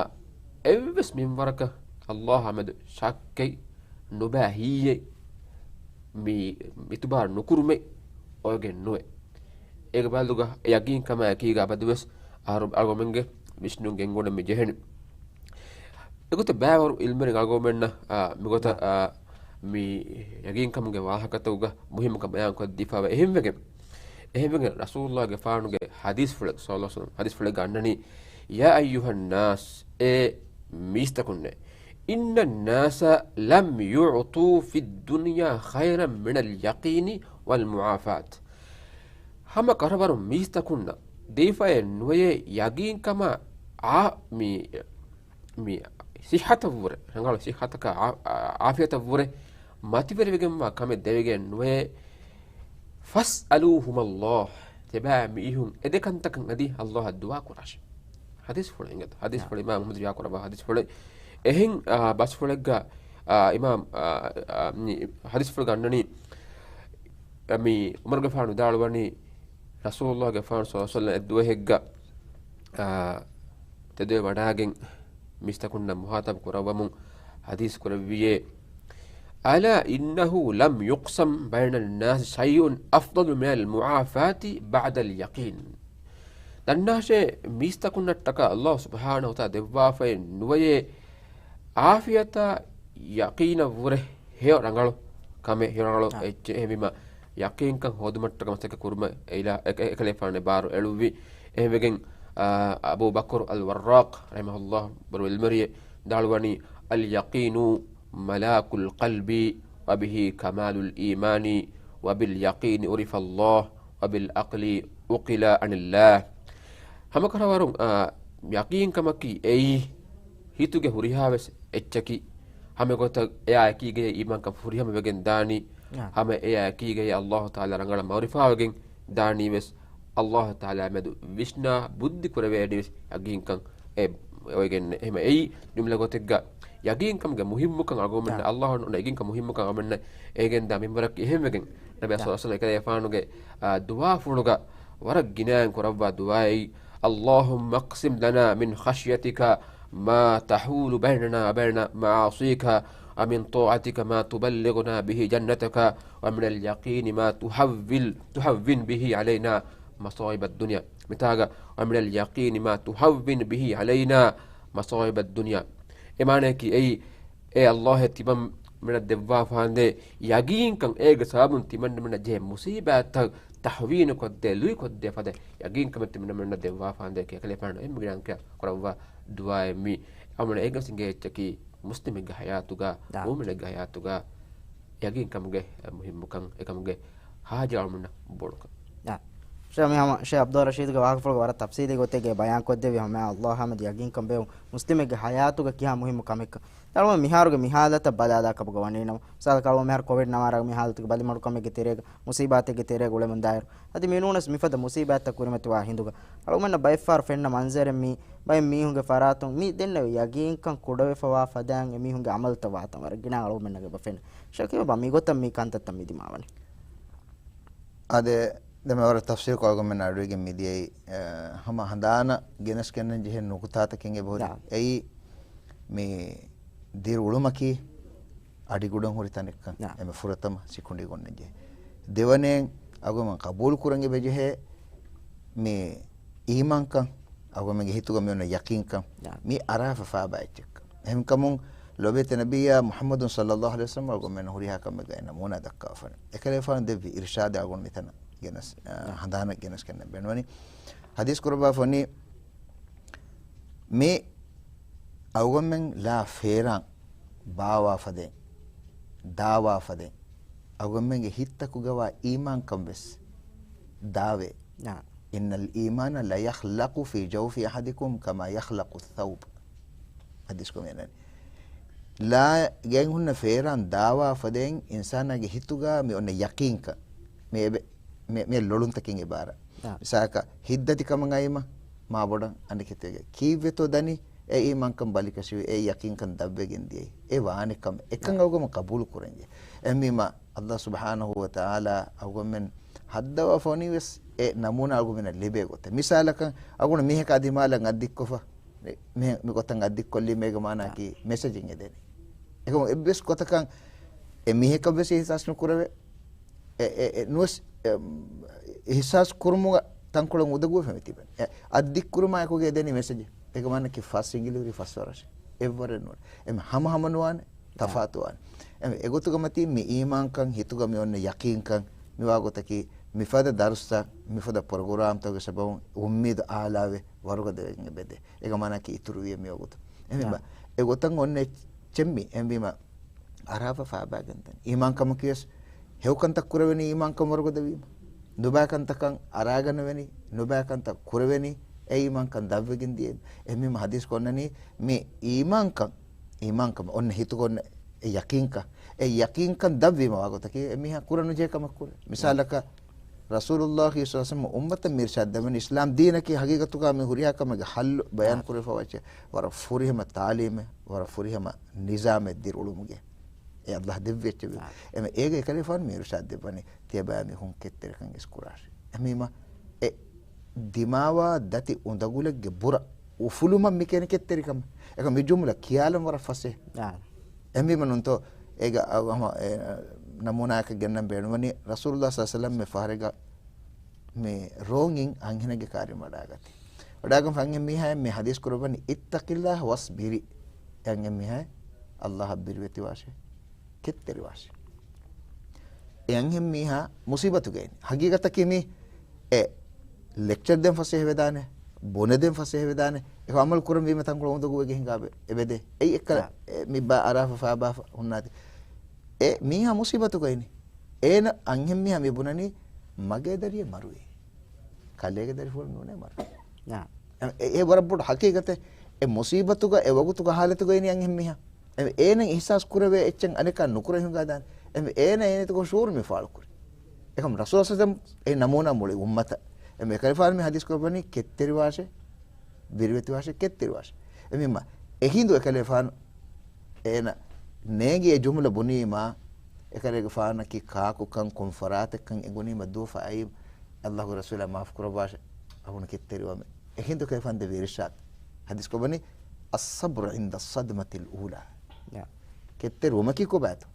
އެއްވެސް މިންވަރަކަށް އައްލާހާ މެދު ޝައްކެއް ނުބައި ހިތް މި އިތުބާރު ނުކުރުމެއް އޮވެގެން ނުވޭ. އޭގެ ބަދަލުގަ އެ ޔަގީންކަމާ އެކީގަ އަބަދުވެސް އަހަރު އަޅުގަނޑުމެންގެ ވިސްނުން ގެންގުޅެން މި ޖެހެނީ. އެގޮތަށް ބައިވަރު އިލްމުވެރިން އަޅުގަނޑުމެންނަށް، އާ، މިގޮތަށް، އާ، މި ޔަގީންކަމުގެ ވާހަކަތަކުގަ މުހިއްމުކަން ބަޔާން ކޮށްދީފައިވޭ. އެހެންވެގެން، އެހެންވެގެން ރަސޫލުއްލާހިގެފާނު ޙަދީޘްފުޅެއް، ޞައްލައްލާހު ޢަލައިހި ވަސައްލަމް ޙަދީޘްފުޅެއްގަ އަންނަނީ، يا أيها الناس، އޭ މީސްތަކުންނޭ، إن الناس لم يعطوا في الدنيا خيرا من اليقين والمعافاة. ހަމަ ކަށަވަރުން މީސްތަކުންނަށް ދީފައެއް ނުވެޔޭ ޔަގީންކަމާ، އާ، މި، މި ޞިއްޙަތަށްވުރެ، ރަނގަޅު ޞިއްޙަތަކާ، އާ، އާ، ޢާފިޔަތަށްވުރެ މަތިވެރިވެގެންވާ ކަމެއް ދެވިގެން ނުވޭ. فاسألوهم الله. ތިބާ މީހުން އެދެ ކަންތަކަށް އަދި އައްލާހަށް ދުޢާ ކުރާށޭ. ޙަދީޘްފުޅު އިނގޭތޯ. ޙަދީޘްފުޅު އިމާމް އަޙްމަދު ރިވާކުރައްވާ ޙަދީޘްފުޅެއް. އެހެން، އާ، ބަސްފުޅެއްގަ، އާ، އިމާމް، އާ، އާ، މި ޙަދީޘްފުޅުގަ އަންނަނީ، މި ޢުމަރުގެފާނު ވިދާޅުވަނީ، ރަސޫލުއްލާހިގެފާނު ޞައްލައްލާހު ޢަލައިހި ވަސައްލަމް އެއްދުވަހެއްގަ، އާ، ތެދުވެ ވަޑާގެން މީސްތަކުންނަށް މުޚާޠަބު ކުރައްވަމުން ޙަދީޘް ކުރެއްވިއޭ، ألا إنه لم يقسم بين الناس شيء أفضل من المعافاة بعد اليقين. ދަންނާށޭ، މީސްތަކުންނަށްޓަކާ އައްލާހު ސުބްޙާނަހު ވަތަޢާލާ ދެއްވާފައެއް ނުވެޔޭ، ޢާފިޔަތާ ޔަޤީނަށްވުރެ ހެޔޮ ރަނގަޅު ކަމެއް، ހެޔޮ ރަނގަޅު އާ. އެއްޗެއް. އެހެންވީމަ، ޔަޤީންކަން ހޯދުމަށްޓަކަ މަސައްކަތް ކުރުމަށް އެއިލާ-، އެ-، އެ-، އެކަލޭފާނެ ބާރު އެޅުއްވި. އެހެންވެގެން، އާ، އަބޫ ބަކުރު އަލް ވައްރާޤް ރަޙިމަހުﷲ ބުރު ޢިލްމުވެރިއެއް ވިދާޅުވަނީ، اليقين ملاك القلب وبه كمال الإيمان وباليقين عرف الله وبالعقل أقل عن الله. ހަމަކަށަވަރުން، އާ، ޔަޤީންކަމަކީ އެއީ ހިތުގެ ހުރިހާވެސް އެއްޗަކީ، ހަމަގޮތަށް އެއާ އެކީގައި އީމާންކަން ފުރިހަމަވެގެން ދާނީ. އާ. ހަމަ އެއާ އެކީގައި އައްލާހު ތަޢާލާ ރަނގަޅަށް މަޢުރިފާވެގެން ދާނީވެސް، އައްލާހު ތަޢާލާ މެދު ވިސްނާ ބުއްދި ކުރެވޭނީވެސް ޔަޤީންކަން އެ އޮވެގެން. އެހެން އެއީ ޖުމްލަ ގޮތެއްގަ ޔަޤީންކަމުގެ މުހިއްމުކަން އަޅުގަނޑުމެންނަށް، އާ. އައްލާހު އޮންނަ ޔަޤީންކަން މުހިއްމުކަން އަޅުގަނޑުމެންނަށް އޭގެންދާ މިންވަރަކީ. އެހެންވެގެން ނަބީ އާ. ޞައްލައްލާހު ޢަލައިހި ވަސައްލަމް އެކަލޭގެފާނުގެ، އާ، ދުޢާފުޅުގަ ވަރަށް ގިނައިން ކުރައްވާ ދުޢާއެއް، اللهم اقسم لنا من خشيتك ما تحول بيننا وبين معاصيك، ومن طاعتك ما تبلغنا به جنتك، ومن اليقين ما تهول، تهون به علينا مصائب الدنيا. މިތާގަ، ومن اليقين ما تهون به علينا مصائب الدنيا. އެ މާނަޔަކީ އެއީ، އޭ އައްލާހު ތިމަންމެނަށް ދެއްވާފާނދޭ ޔަޤީންކަން، އޭގެ ސަބަބުން ތިމަންމެނަށް ޖެހޭ މުޞީބާތްތައް ތަހްވީނުކޮށްދޭ، ލުއިކޮށްދޭ ފަދަ ޔަޤީންކަމެއް ތިމަންމެނަށް ދެއްވާފާނދޭ ކިޔާ އެކަލޭފާނު އެންމެ ގިނައިން ކުރައްވާ ދުޢާއެއް މީ. އަޅުގަނޑުމެން އޭގެ އިނގޭ އެއްޗަކީ މުސްލިމެއްގެ ޙަޔާތުގަ، އާ. މުއުމިނެއްގެ ޙަޔާތުގަ ޔަޤީންކަމުގެ މުހިއްމުކަން، އެކަމުގެ ހާޖަތް އަޅުގަނޑުމެންނަށް ބޮޑުކަން. އާ. ޝޭޚް މި ހަމަ ޝޭޚް ޢަބްދުއްލާހި ރަޝީދުގެ ވާހަކަފުޅުގަ ވަރަށް ތަފްޞީލީ ގޮތެއްގައި ބަޔާންކޮށްދެއްވި ހަމަ އައްލާހާ މެދު ޔަޤީންކަން ބޭއްވުން މުސްލިމެއްގެ ޙަޔާތުގަ ކިހާ މުހިއްމު ކަމެއްކަން. އަޅުގަނޑު މިހާރުގެ މި ޙާލަތަށް ބަލާލާ ކަމުގަ ވަނީނަމަ، މިސާލަކަށް އަޅުގަނޑު މިހާރު ކޮވިޑް ނަވާރަ މި ޙާލަތުގެ ބަލިމަޑުކަމެއްގެ ތެރޭގަ، މުސީބާތެއްގެ ތެރޭގަ އުޅެމުންދާއިރު، އަދި މިނޫނަސް މިފަދަ މުސީބާތްތައް ކުރިމަތިވާ ހިނދުގަ، އަޅުގަނޑަށް ބައެއްފަހަރު ފެންނަ މަންޒަރެއް މީ، ބައެއް މީހުންގެ ފަރާތުން މި ދެންނެވި ޔަގީންކަން ކުޑަވެފަވާ ފަދައިން އެމީހުންގެ ޢަމަލުތައް ވާތަން ވަރަށް ގިނަ އަޅުގަނޑުމެންނަށް އެބަ ފެންނަ. ޝަކީބާ، މިގޮތަށް މި ކަންތައްތައް މި ދިމާވަނީ. އާދެ، ދެން މި ވަރަށް ތަފްސީލްކޮށް އަޅުގަނޑުމެން އަޑުއިގެން މިދިޔައީ، އަ، ހަމަ ހަނދާނަށް ގެނެސްގެންނަން ޖެހޭ ނުކުތާތަކެއް އެބަހުރި. ޔާ. އެއީ، މި ދިރިއުޅުމަކީ އަޑިގަނޑު ހުރި ތަނެއްކަން ޔާ. އެންމެ ފުރަތަމަ ސިކުނޑީގަ އޮންނަންޖެހޭ. ދެވަނައިން އަޅުގަނޑުމެން ޤަބޫލު ކުރަން އެބަޖެހޭ މި އީމާންކަން، އަޅުގަނޑުމެންގެ ހިތުގަ މި އޮންނަ ޔަޤީންކަން، ޔާ. މި އަރާފަ ފާބާ އެއްޗެއްކަން. އެހެންކަމުން ލޯބިވެތި ނަބިއްޔާ މުޙައްމަދު ޞައްލައްލާހު ޢަލައިހި ވަސައްލަމް އަޅުގަނޑުމެން ހުރިހާ ކަމެއްގައި ނަމޫނާ ދައްކާފަން. އެކަލޭފާނު ދެއްވި އިރުޝާދު އަޅުގަނޑު މިތަނަށް ގެނަސް، އާ، ހަނދާނަށް ގެނަސްގެންނަ ބޭނުންވަނީ. ޙަދީޘް ކުރައްވާފަނީ، މި އަޅުގަނޑުމެން ލާ ފޭރާން ބާވާފަދައިން، ދާވާފަދައިން، އަޅުގަނޑުމެންގެ ހިތްތަކުގަވާ އީމާންކަން ވެސް ދާވޭ. ނާ. إن الإيمان ليخلق في جوف أحدكم كما يخلق الثوب. ޙަދީޘް ކޮމެން އަންނަނީ. ލާ ގެން ހުންނަ ފޭރާން ދާވާ ފަދައިން އިންސާނާގެ ހިތުގަ މި އޮންނަ ޔަޤީންކަން. މި އެބެ-، މި، މި ލޮޅުންތަކެއް އެބާރަ. އާ. މިސާލަކަށް ހިތްދަތިކަމަށް އައީމަ މާބޮޑަށް އަނެކެތޭގެ. ކީއްވެތޯ ދަނީ؟ އެ އީމާންކަން ބަލިކަށިވި، އެ ޔަޤީންކަން ދަށްވެގެން ދިޔައީ. އެ ވާނެ ކަމެއް. އެކަން އާ. އަޅުގަނޑު ޤަބޫލު ކުރަންޖެ. އެހެންވީމަ، ﷲ ސުބްޙާނަހޫ ވަތަޢާލާ އަޅުގަނޑުމެން ހައްދަވާފަ ވަނީ ވެސް އެ ނަމޫނާ އަޅުގަނޑުމެންނަށް ލިބޭ ގޮތެއް. މިސާލަކަށް، އަޅުގަނޑު މީހަކާ ދިމާލަށް އަތްދިއްކޮށްފަ، މި، މި، މި ގޮތަށް އަތްދިއްކޮށްލީމޭގެ މާނައަކީ މެސެޖެއް އެދެނީ. އެކަމު އެއްވެސް ގޮތަކަށް އެ މީހަކަށް ވެސް އިޙްސާސް ނުކުރެވޭ. އެ، އެ، އެ، ނުވެސް، އެ، އިޙްސާސް ކުރުމުގަ ތަންކޮޅެއް އުނދަގޫވެފަ މިތިބެން. އެ، އަތްދިއްކުރުމާ އެކުގަ އެދެނީ މެސެޖެއް. އޭގެ މާނައަކީ ފަސް އިނގިލި ހުރީ ފަސް ވަރަށް. އެއްވަރެއް ނޫން. އެ ހަމަ ހަމަ ނުވާނެ. ތަފާތުވާނެ. އެ އެގޮތުގަ މަތީ މި އީމާންކަން ހިތުގަ މި އޮންނަ ޔަޤީންކަން މިވާ ގޮތަކީ މިފަދަ ދަރުސްތައް، މިފަދަ ޕްރޮގްރާމްތަކުގެ ސަބަބުން އުއްމީދު އާލާވެ ވަރުގަދަވެގެން އެބަދޭ. އޭގެ މާނައަކީ އިތުރުވިޔަ މިވަގުތު. އެހެންވީމަ، އެގޮތަށް އޮންނަ އެއްޗެއް މި. އެހެންވީމަ، އަރާފަ ފާބާގެންދަނީ. އީމާންކަމަކީވެސް ހެޔޮކަންތައް ކުރެވެނީ އީމާންކަން ވަރުގަދަވީމަ. ނުބައިކަންތަކަށް އަރާގަނެވެނީ، ނުބައިކަންތައް ކުރެވެނީ އެ އީމާންކަން ދަށްވެގެން ދިޔައީމަ. އެހެންވީމަ ޙަދީޘް ކޮންނަނީ މި އީމާންކަން، އީމާންކަމަށް އޮންނަ ހިތުގަ އޮންނަ އެ ޔަޤީންކަން، އެ ޔަޤީންކަން ދަށްވީމަ ވާގޮތަކީ އެ މީހާ ކުރަން ނުޖެހޭ ކަމެއް ކުރޭ. މިސާލަކަށް، ރަސޫލުﷲ ޞައްލަﷲު ޢަލައިހި ވަސައްލަމަ އުއްމަތަށް މި އިރުޝާދު ދެއްވަނީ އިސްލާމް ދީނަކީ ހަގީގަތުގަ މި ހުރިހާ ކަމެއްގެ ޙައްލު ބަޔާން ކުރެވިފަ ވައްޗެ ވަރަށް ފުރިހަމަ ތާލީމެއް، ވަރަށް ފުރިހަމަ ނިޒާމެއް ދިރިއުޅުމުގެ އެ ﷲ ދެއްވި އެއްޗެއް ވެ. އެމެ އޭގެ އެކަލޭފާނު މި އިރުޝާދު ދެއްވަނީ ތިޔަބައިމީހުން ކެތްތެރިކަން އިސްކުރާށި. އެމީމަ އެ ދިމާވާ ދަތި އުނދަގުލެއްގެ ބުރަ އުފުލުމަށް މި ކިޔަނީ ކެތްތެރިކަމަށް. އެކަމަ މި ޖުމްލަ ކިޔާލަން ވަރަށް ފަސޭހަ. އެމީމަ ނޫންތޯ އޭގަ އަ، ހަމަ އެ، ނަމޫނާއަކަށް ގެންނަން ބޭނުންވަނީ ރަސޫލުﷲ ޞައްލަﷲު ޢަލައިހި ވަސައްލަމަ މި ފަހަރެއްގަ މި ރޯނގިން އަންހެނެއްގެ ކާރިން ވަޑާގަތީ. ވަޑާގަންފަ އަންހެން މީހާ މި ޙަދީޘް ކުރައްވަނީ اتق الله واصبري. އެ އަންހެން މީހާ ﷲ އަށް ބިރުވެތިވާށޭ. ކެތްތެރިވާށޭ. އެ އަންހެން މީހާ މުޞީބަތުގައި އިން. ޙަޤީޤަތަކީ މީ އެ ލެކްޗަރ ދޭން ފަސޭހަވެދާނެ، ބުނެދޭން ފަސޭހަވެދާނެ، އެކަމަކު ޢަމަލު ކުރަން ވީމަ ތަންކޮޅެއް އުނދަގޫވެގެން ހިނގާބެ އެބަދޭ. އެއީ އެއްކަލަ އާ. އެ މި ބާ އަރާފަ ފާބާފަ ހުންނާތި. އެ މީހާ މުޞީބަތުގައި އިނީ. އޭނަ އަންހެން މީހާ މި ބުނަނީ މަގޭ ދަރިއެއް މަރުވީ. ކަލޭގެ ދަރިފުޅު ނޫނޭ މަރުވީ. އާ. އެ، އެ، އެ ވަރަށް ބޮޑު ޙަޤީޤަތެއް. އެ މުޞީބަތުގަ އެ ވަގުތުގަ ޙާލަތުގައި އިނީ އަންހެން މީހާ. އެ އޭނަ އިޙްސާސް ކުރެވޭ އެއްޗެއް އަނެކާ ނުކުރެވި ހިނގާދާނެ. އެ އޭނަ އޭނަތުގަ ޝުޢޫރު މި ފާޅުކުރި. އެކަމަ ރަސޫލު ޞައްލަﷲު ޢަލައިހި ވަސައްލަމަ އެ ނަމޫނާ މުޅި އުއްމަތަށް. އެ އެކަލޭފާނު މި ޙަދީޘް ކުރައްވަނީ ކެތްތެރިވާށޭ، ބިރުވެތިވާށޭ، ކެތްތެރިވާށޭ. އެމީމަ އެހިނދު އެކަލޭފާނު އޭނަ ނޭނގި އެ ޖުމްލަ ބުނީމާ، އެކަލޭގެފާނަކީ ކާކުކަން ކޮން ފަރާތެއްކަން އެނގުނީމަ ދުވަފަ އައީ، ﷲގެ ރަސޫލާ މާފު ކުރައްވާށޭ، އަޅުގަނޑު ކެތްތެރިވަމޭ. އެހިނދު އެކަލޭފާނު ދެއްވި އިރުޝާދު. ޙަދީޘް ކޮބަނީ، الصبر عند الصدمة الأولى. ކެތްތެރިވުމަކީ ކޮބާތޯ؟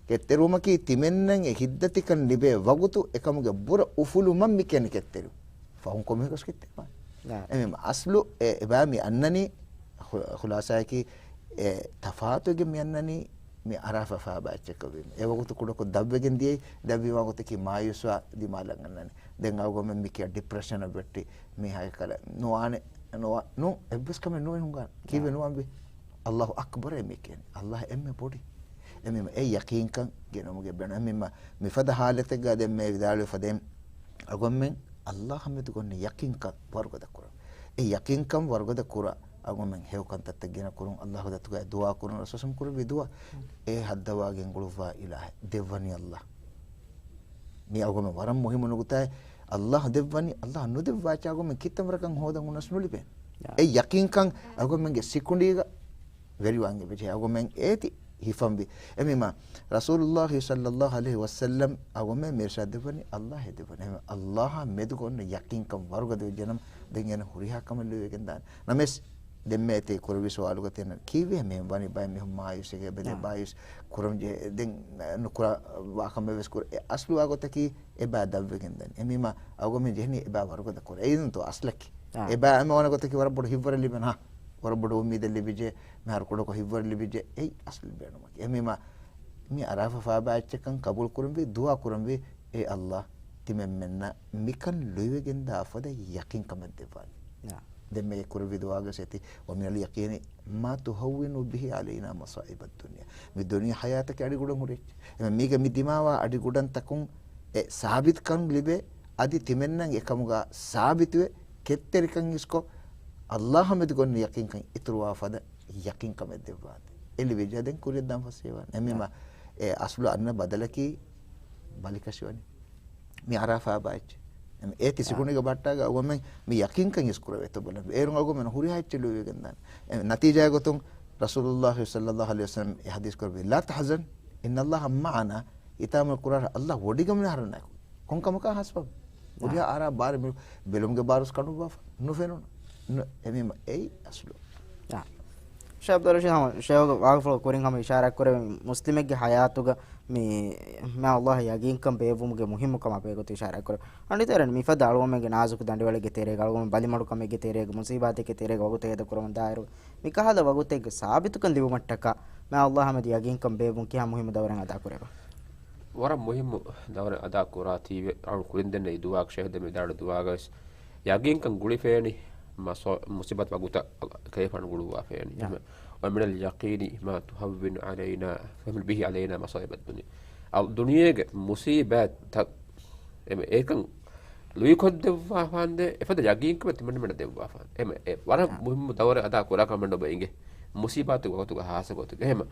ކެތްތެރިވުމަކީ ތިމެންނަށް އެ ހިތްދަތިކަން ލިބޭ ވަގުތު އެކަމުގެ ބުރަ އުފުލުމަށް މި ކިޔަނީ ކެތްތެރިވުން. ފަހުން ކޮންމެހެން ވެސް ކެތްތެރިވާނެ. އެމީ އަސްލު އެ، އެބާ މި އަންނަނީ ޚު-، ޚުލާޞާއަކީ އެ ތަފާތުވެގެން މި އަންނަނީ މި އަރާފަ ފާބާ އެއްޗަކަށް ވީމަ. އެ ވަގުތު ކުޑަކޮށް ދަށްވެގެން ދިޔައީ، ދަށްވި ވަގުތަކީ މާޔޫސްވާ ދިމާލަށް އަންނަނީ. ދެން އަޅުގަނޑުމެން މި ކިޔާ ޑިޕްރެޝަނަށް ވެއްޓި މީހާ އެކަލަ ނުވާނެ، ނުވާ، ނޫން، އެއްވެސް ކަމެއް ނުވެ ހިނގާނެ. ކީއްވެ ނުވާންވީ؟ ﷲ އަކްބަރޭ މި ކިޔަނީ. ﷲ އެންމެ ބޮޑޭ. އެމީމަ އެ ޔަޤީންކަން ގެނުމުގެ ބޭނުން. އެމީމަ މިފަދަ ޙާލަތެއްގަ ދެންމެ ވިދާޅުވި ފަދައިން އަޅުގަނޑުމެން ﷲ މެދުގަ އޮންނަ ޔަޤީންކަން ވަރުގަދަ ކުރަން. އެ ޔަޤީންކަން ވަރުގަދަ ކުރާ އަޅުގަނޑުމެން ހެޔޮ ކަންތައްތައް ގިނަ ކުރުން، ﷲ ގެ ދަތުގައި ދުޢާ ކުރުން، ރަސޫލު ކުރެއްވި ދުޢާ. އޭ ހައްދަވާ ގެންގުޅުއްވާ އިލާހެއް، ދެއްވަނީ ﷲ. މީ އަޅުގަނޑުމެން ވަރަށް މުހިއްމު ނުކުތާއެއް. ﷲ ދެއްވަނީ، ﷲ ނުދެއްވާ އެއްޗެއް އަޅުގަނޑުމެން ކިތަންމެ ވަރަކަށް ހޯދަން އުނަސް ނުލިބޭނެ. އެ ޔަޤީންކަން އަޅުގަނޑުމެންގެ ސިކުނޑީގަ ވެރިވާން އެބަޖެހޭ. އަޅުގަނޑުމެން އޭތި ހިފަންވީ. އެމީމަ ރަސޫލުﷲ ޞައްލަﷲު ޢަލައިހި ވަސައްލަމަ އަޅުގަނޑުމެން މި އިރުޝާދު ދެއްވަނީ ﷲ އެ ދެއްވަނީ. އެމީ ﷲ މެދުގަ އޮންނަ ޔަޤީންކަން ވަރުގަދަ ވެއްޖެނަމަ، ދެން އޭނަ ހުރިހާ ކަމެއް ލުއިވެގެން ދާނެ. ނަމަވެސް، ދެންމެ ތި ކުރެއްވި ސުވާލުގަ ތިނަ ކީއްވެ މި ވަނީ ބައެއް މީހުން މާޔޫސް އެބަދޭ ބާޔޫސް ކުރަން ޖެހޭ. ދެން ނުކުރާ ވާ ކަމެއް ވެސް ކުރޭ. އެ އަސްލު ވާ ގޮތަކީ އެބާ ދަށްވެގެން ދަނީ. އެމީމަ އަޅުގަނޑުމެން ޖެހެނީ އެބާ ވަރުގަދަ ކުރަން. އެއީ ދެންތޯ އަސްލަކީ. އެބާ އެމަ ވަނަ ގޮތަކީ ވަރަށް ބޮޑު ހިތްވަރެއް ލިބެން ހާ. ވަރަށް ބޮޑު އުއްމީދެއް ލިބިއްޖެ، މިހާރު ކުޑަކޮށް ހިތްވަރު ލިބިއްޖެ، އެއީ އަސްލު ބޭނުމަކީ. އެހެންވީމާ، މި އަރާފާ ފާބާ އެއްޗެއްކަން ޤަބޫލު ކުރަންވީ، ދުޢާ ކުރަންވީ، އޭ ﷲ، ތިމަންމެންނަށް މިކަން ލުއިވެގެންދާ ފަދަ ޔަޤީންކަމެއް ދެއްވާނެ. ދެން މި ކުރެއްވި ދުޢާގަ ސެތި، "ومن اليقين ما تهون به علينا مصائب الدنيا." މި ދުނިޔެ ޙަޔާތަކީ އަޑިގުޑަން ހުރި އެއްޗެއް. އެމަ މީގެ މި ދިމާވާ އަޑިގުޑަންތަކުން އެ ސާބިތުކަން ލިބޭ، އަދި ތިމެންނަށް އެކަމުގަ ސާބިތުވެ، ކެތްތެރިކަން ހިސްކޮށް، ﷲ މެދު ގޮންނަ ޔަޤީންކަން އިތުރުވާ ފަދަ ޔަޤީންކަމެއް ދެއްވާނެ. އެ ލިބިއްޖެ ދެން ކުރިއަށް ދާން ފަސޭވާނެ. އެމީމާ އެ އަސްލު އަންނަ ބަދަލަކީ ބަލިކަށިވަނީ. މި އަރާފާ ފާބާ އެއްޗެއް. އެ ތި ސިކުނޑިގެ ބައްޓާގަ އަޅުގަނޑުމެން މި ޔަޤީންކަން ހިސްކުރެވޭތޯ ބަލަން. އޭރުން އަޅުގަނޑުމެން ހުރިހާ އެއްޗެއް ލުއިވެގެން ދާނެ. އެ ނަތީޖާގެ ގޮތުން ރަސޫލުﷲ ޞައްލަﷲ ޢަލައިހި ވަސައްލަމް އެ ޙަދީޘް ކުރެއްވި، "لا تحزن إن الله معنا." ހިތާމަ ކުރާ ﷲ ވޮޑިގަންނަ ހަރަނާކު. ކޮންކަމަކާ ހާސް ބަ؟ އާ. އުރިހާ އާރާ ބާރެ މި ބެލުމުގެ ބާރުސް ކަނޑުއްވާފަ. ނުފެނުނު. ނު-، އެމީމަ އެއީ އަސްލު. އާ. ޝޭޚް ޢަބްދުއްރަޝީދު ހަމަ ޝޭޚްގެ ވާގިފުޅު ކުރިން ހަމަ އިޝާރާތް ކުރެވެން މުސްލިމެއްގެ ޙަޔާތުގަ މި މާ ﷲ ޔަޤީންކަން ބޭއްވުމުގެ މުހިއްމުކަމާ ބެހޭގޮތު އިޝާރާތް ކުރެވެން. އަންޑިތެރެން މިފަދަ އަޅުގަނޑުމެންގެ ނާޒުކު ދަނޑިވަޅެއްގެ ތެރޭގަ، އަޅުގަނޑު ބަލިމަޑުކަމެއްގެ ތެރޭގަ، މުސީބާތެއްގެ ތެރޭގަ ވަގުތެއް އެދަކުރަމުން ދާއިރު، މިކަހަލަ ވަގުތެއްގެ ސާބިތުކަން ލިބުމަށްޓަކާ މާ ﷲ މެދު ޔަޤީންކަން ބޭއްވުން ކިހާ މުހިއްމު ދައުރެއް އަދާ ކުރޭބާ؟ ވަރަށް މުހިއްމު ދައުރެއް އަދާ ކުރާތީވެ، އަޅު ކުރިން ދެންނެވި ދުޢާ، ޝޭޚް ދެންނެވި ދުޢާގަވެސް ޔަޤީންކަން ގުޅިފައިވަނީ މަސޯ-، މުސީބާތު ވަގުތަށް ކަލޭފާނު ގުޅުއްވާފައިވަނީ. ޔާ. އެހެން، "ومن اليقين ما تهون علينا، تهون به علينا مصائب الدنيا." އަ، ދުނިޔޭގެ މުސީބާތްތައް އެމެ އެކަން ލުއިކޮށްދެއްވާފާނދޭ، އެފަދަ ޔަގީންކަމެއް ތިމަންމެނަށް ދެއްވާފާނދޭ. އެމެ އެ ވަރަށް އާ. މުހިއްމު ދައުރެއް އަދާ ކުރާކަމެއް ނުބަ އިނގޭ. މުސީބާތު ވަގުތުގަ ހާއްސަ ގޮތުގަ. އެހެމަ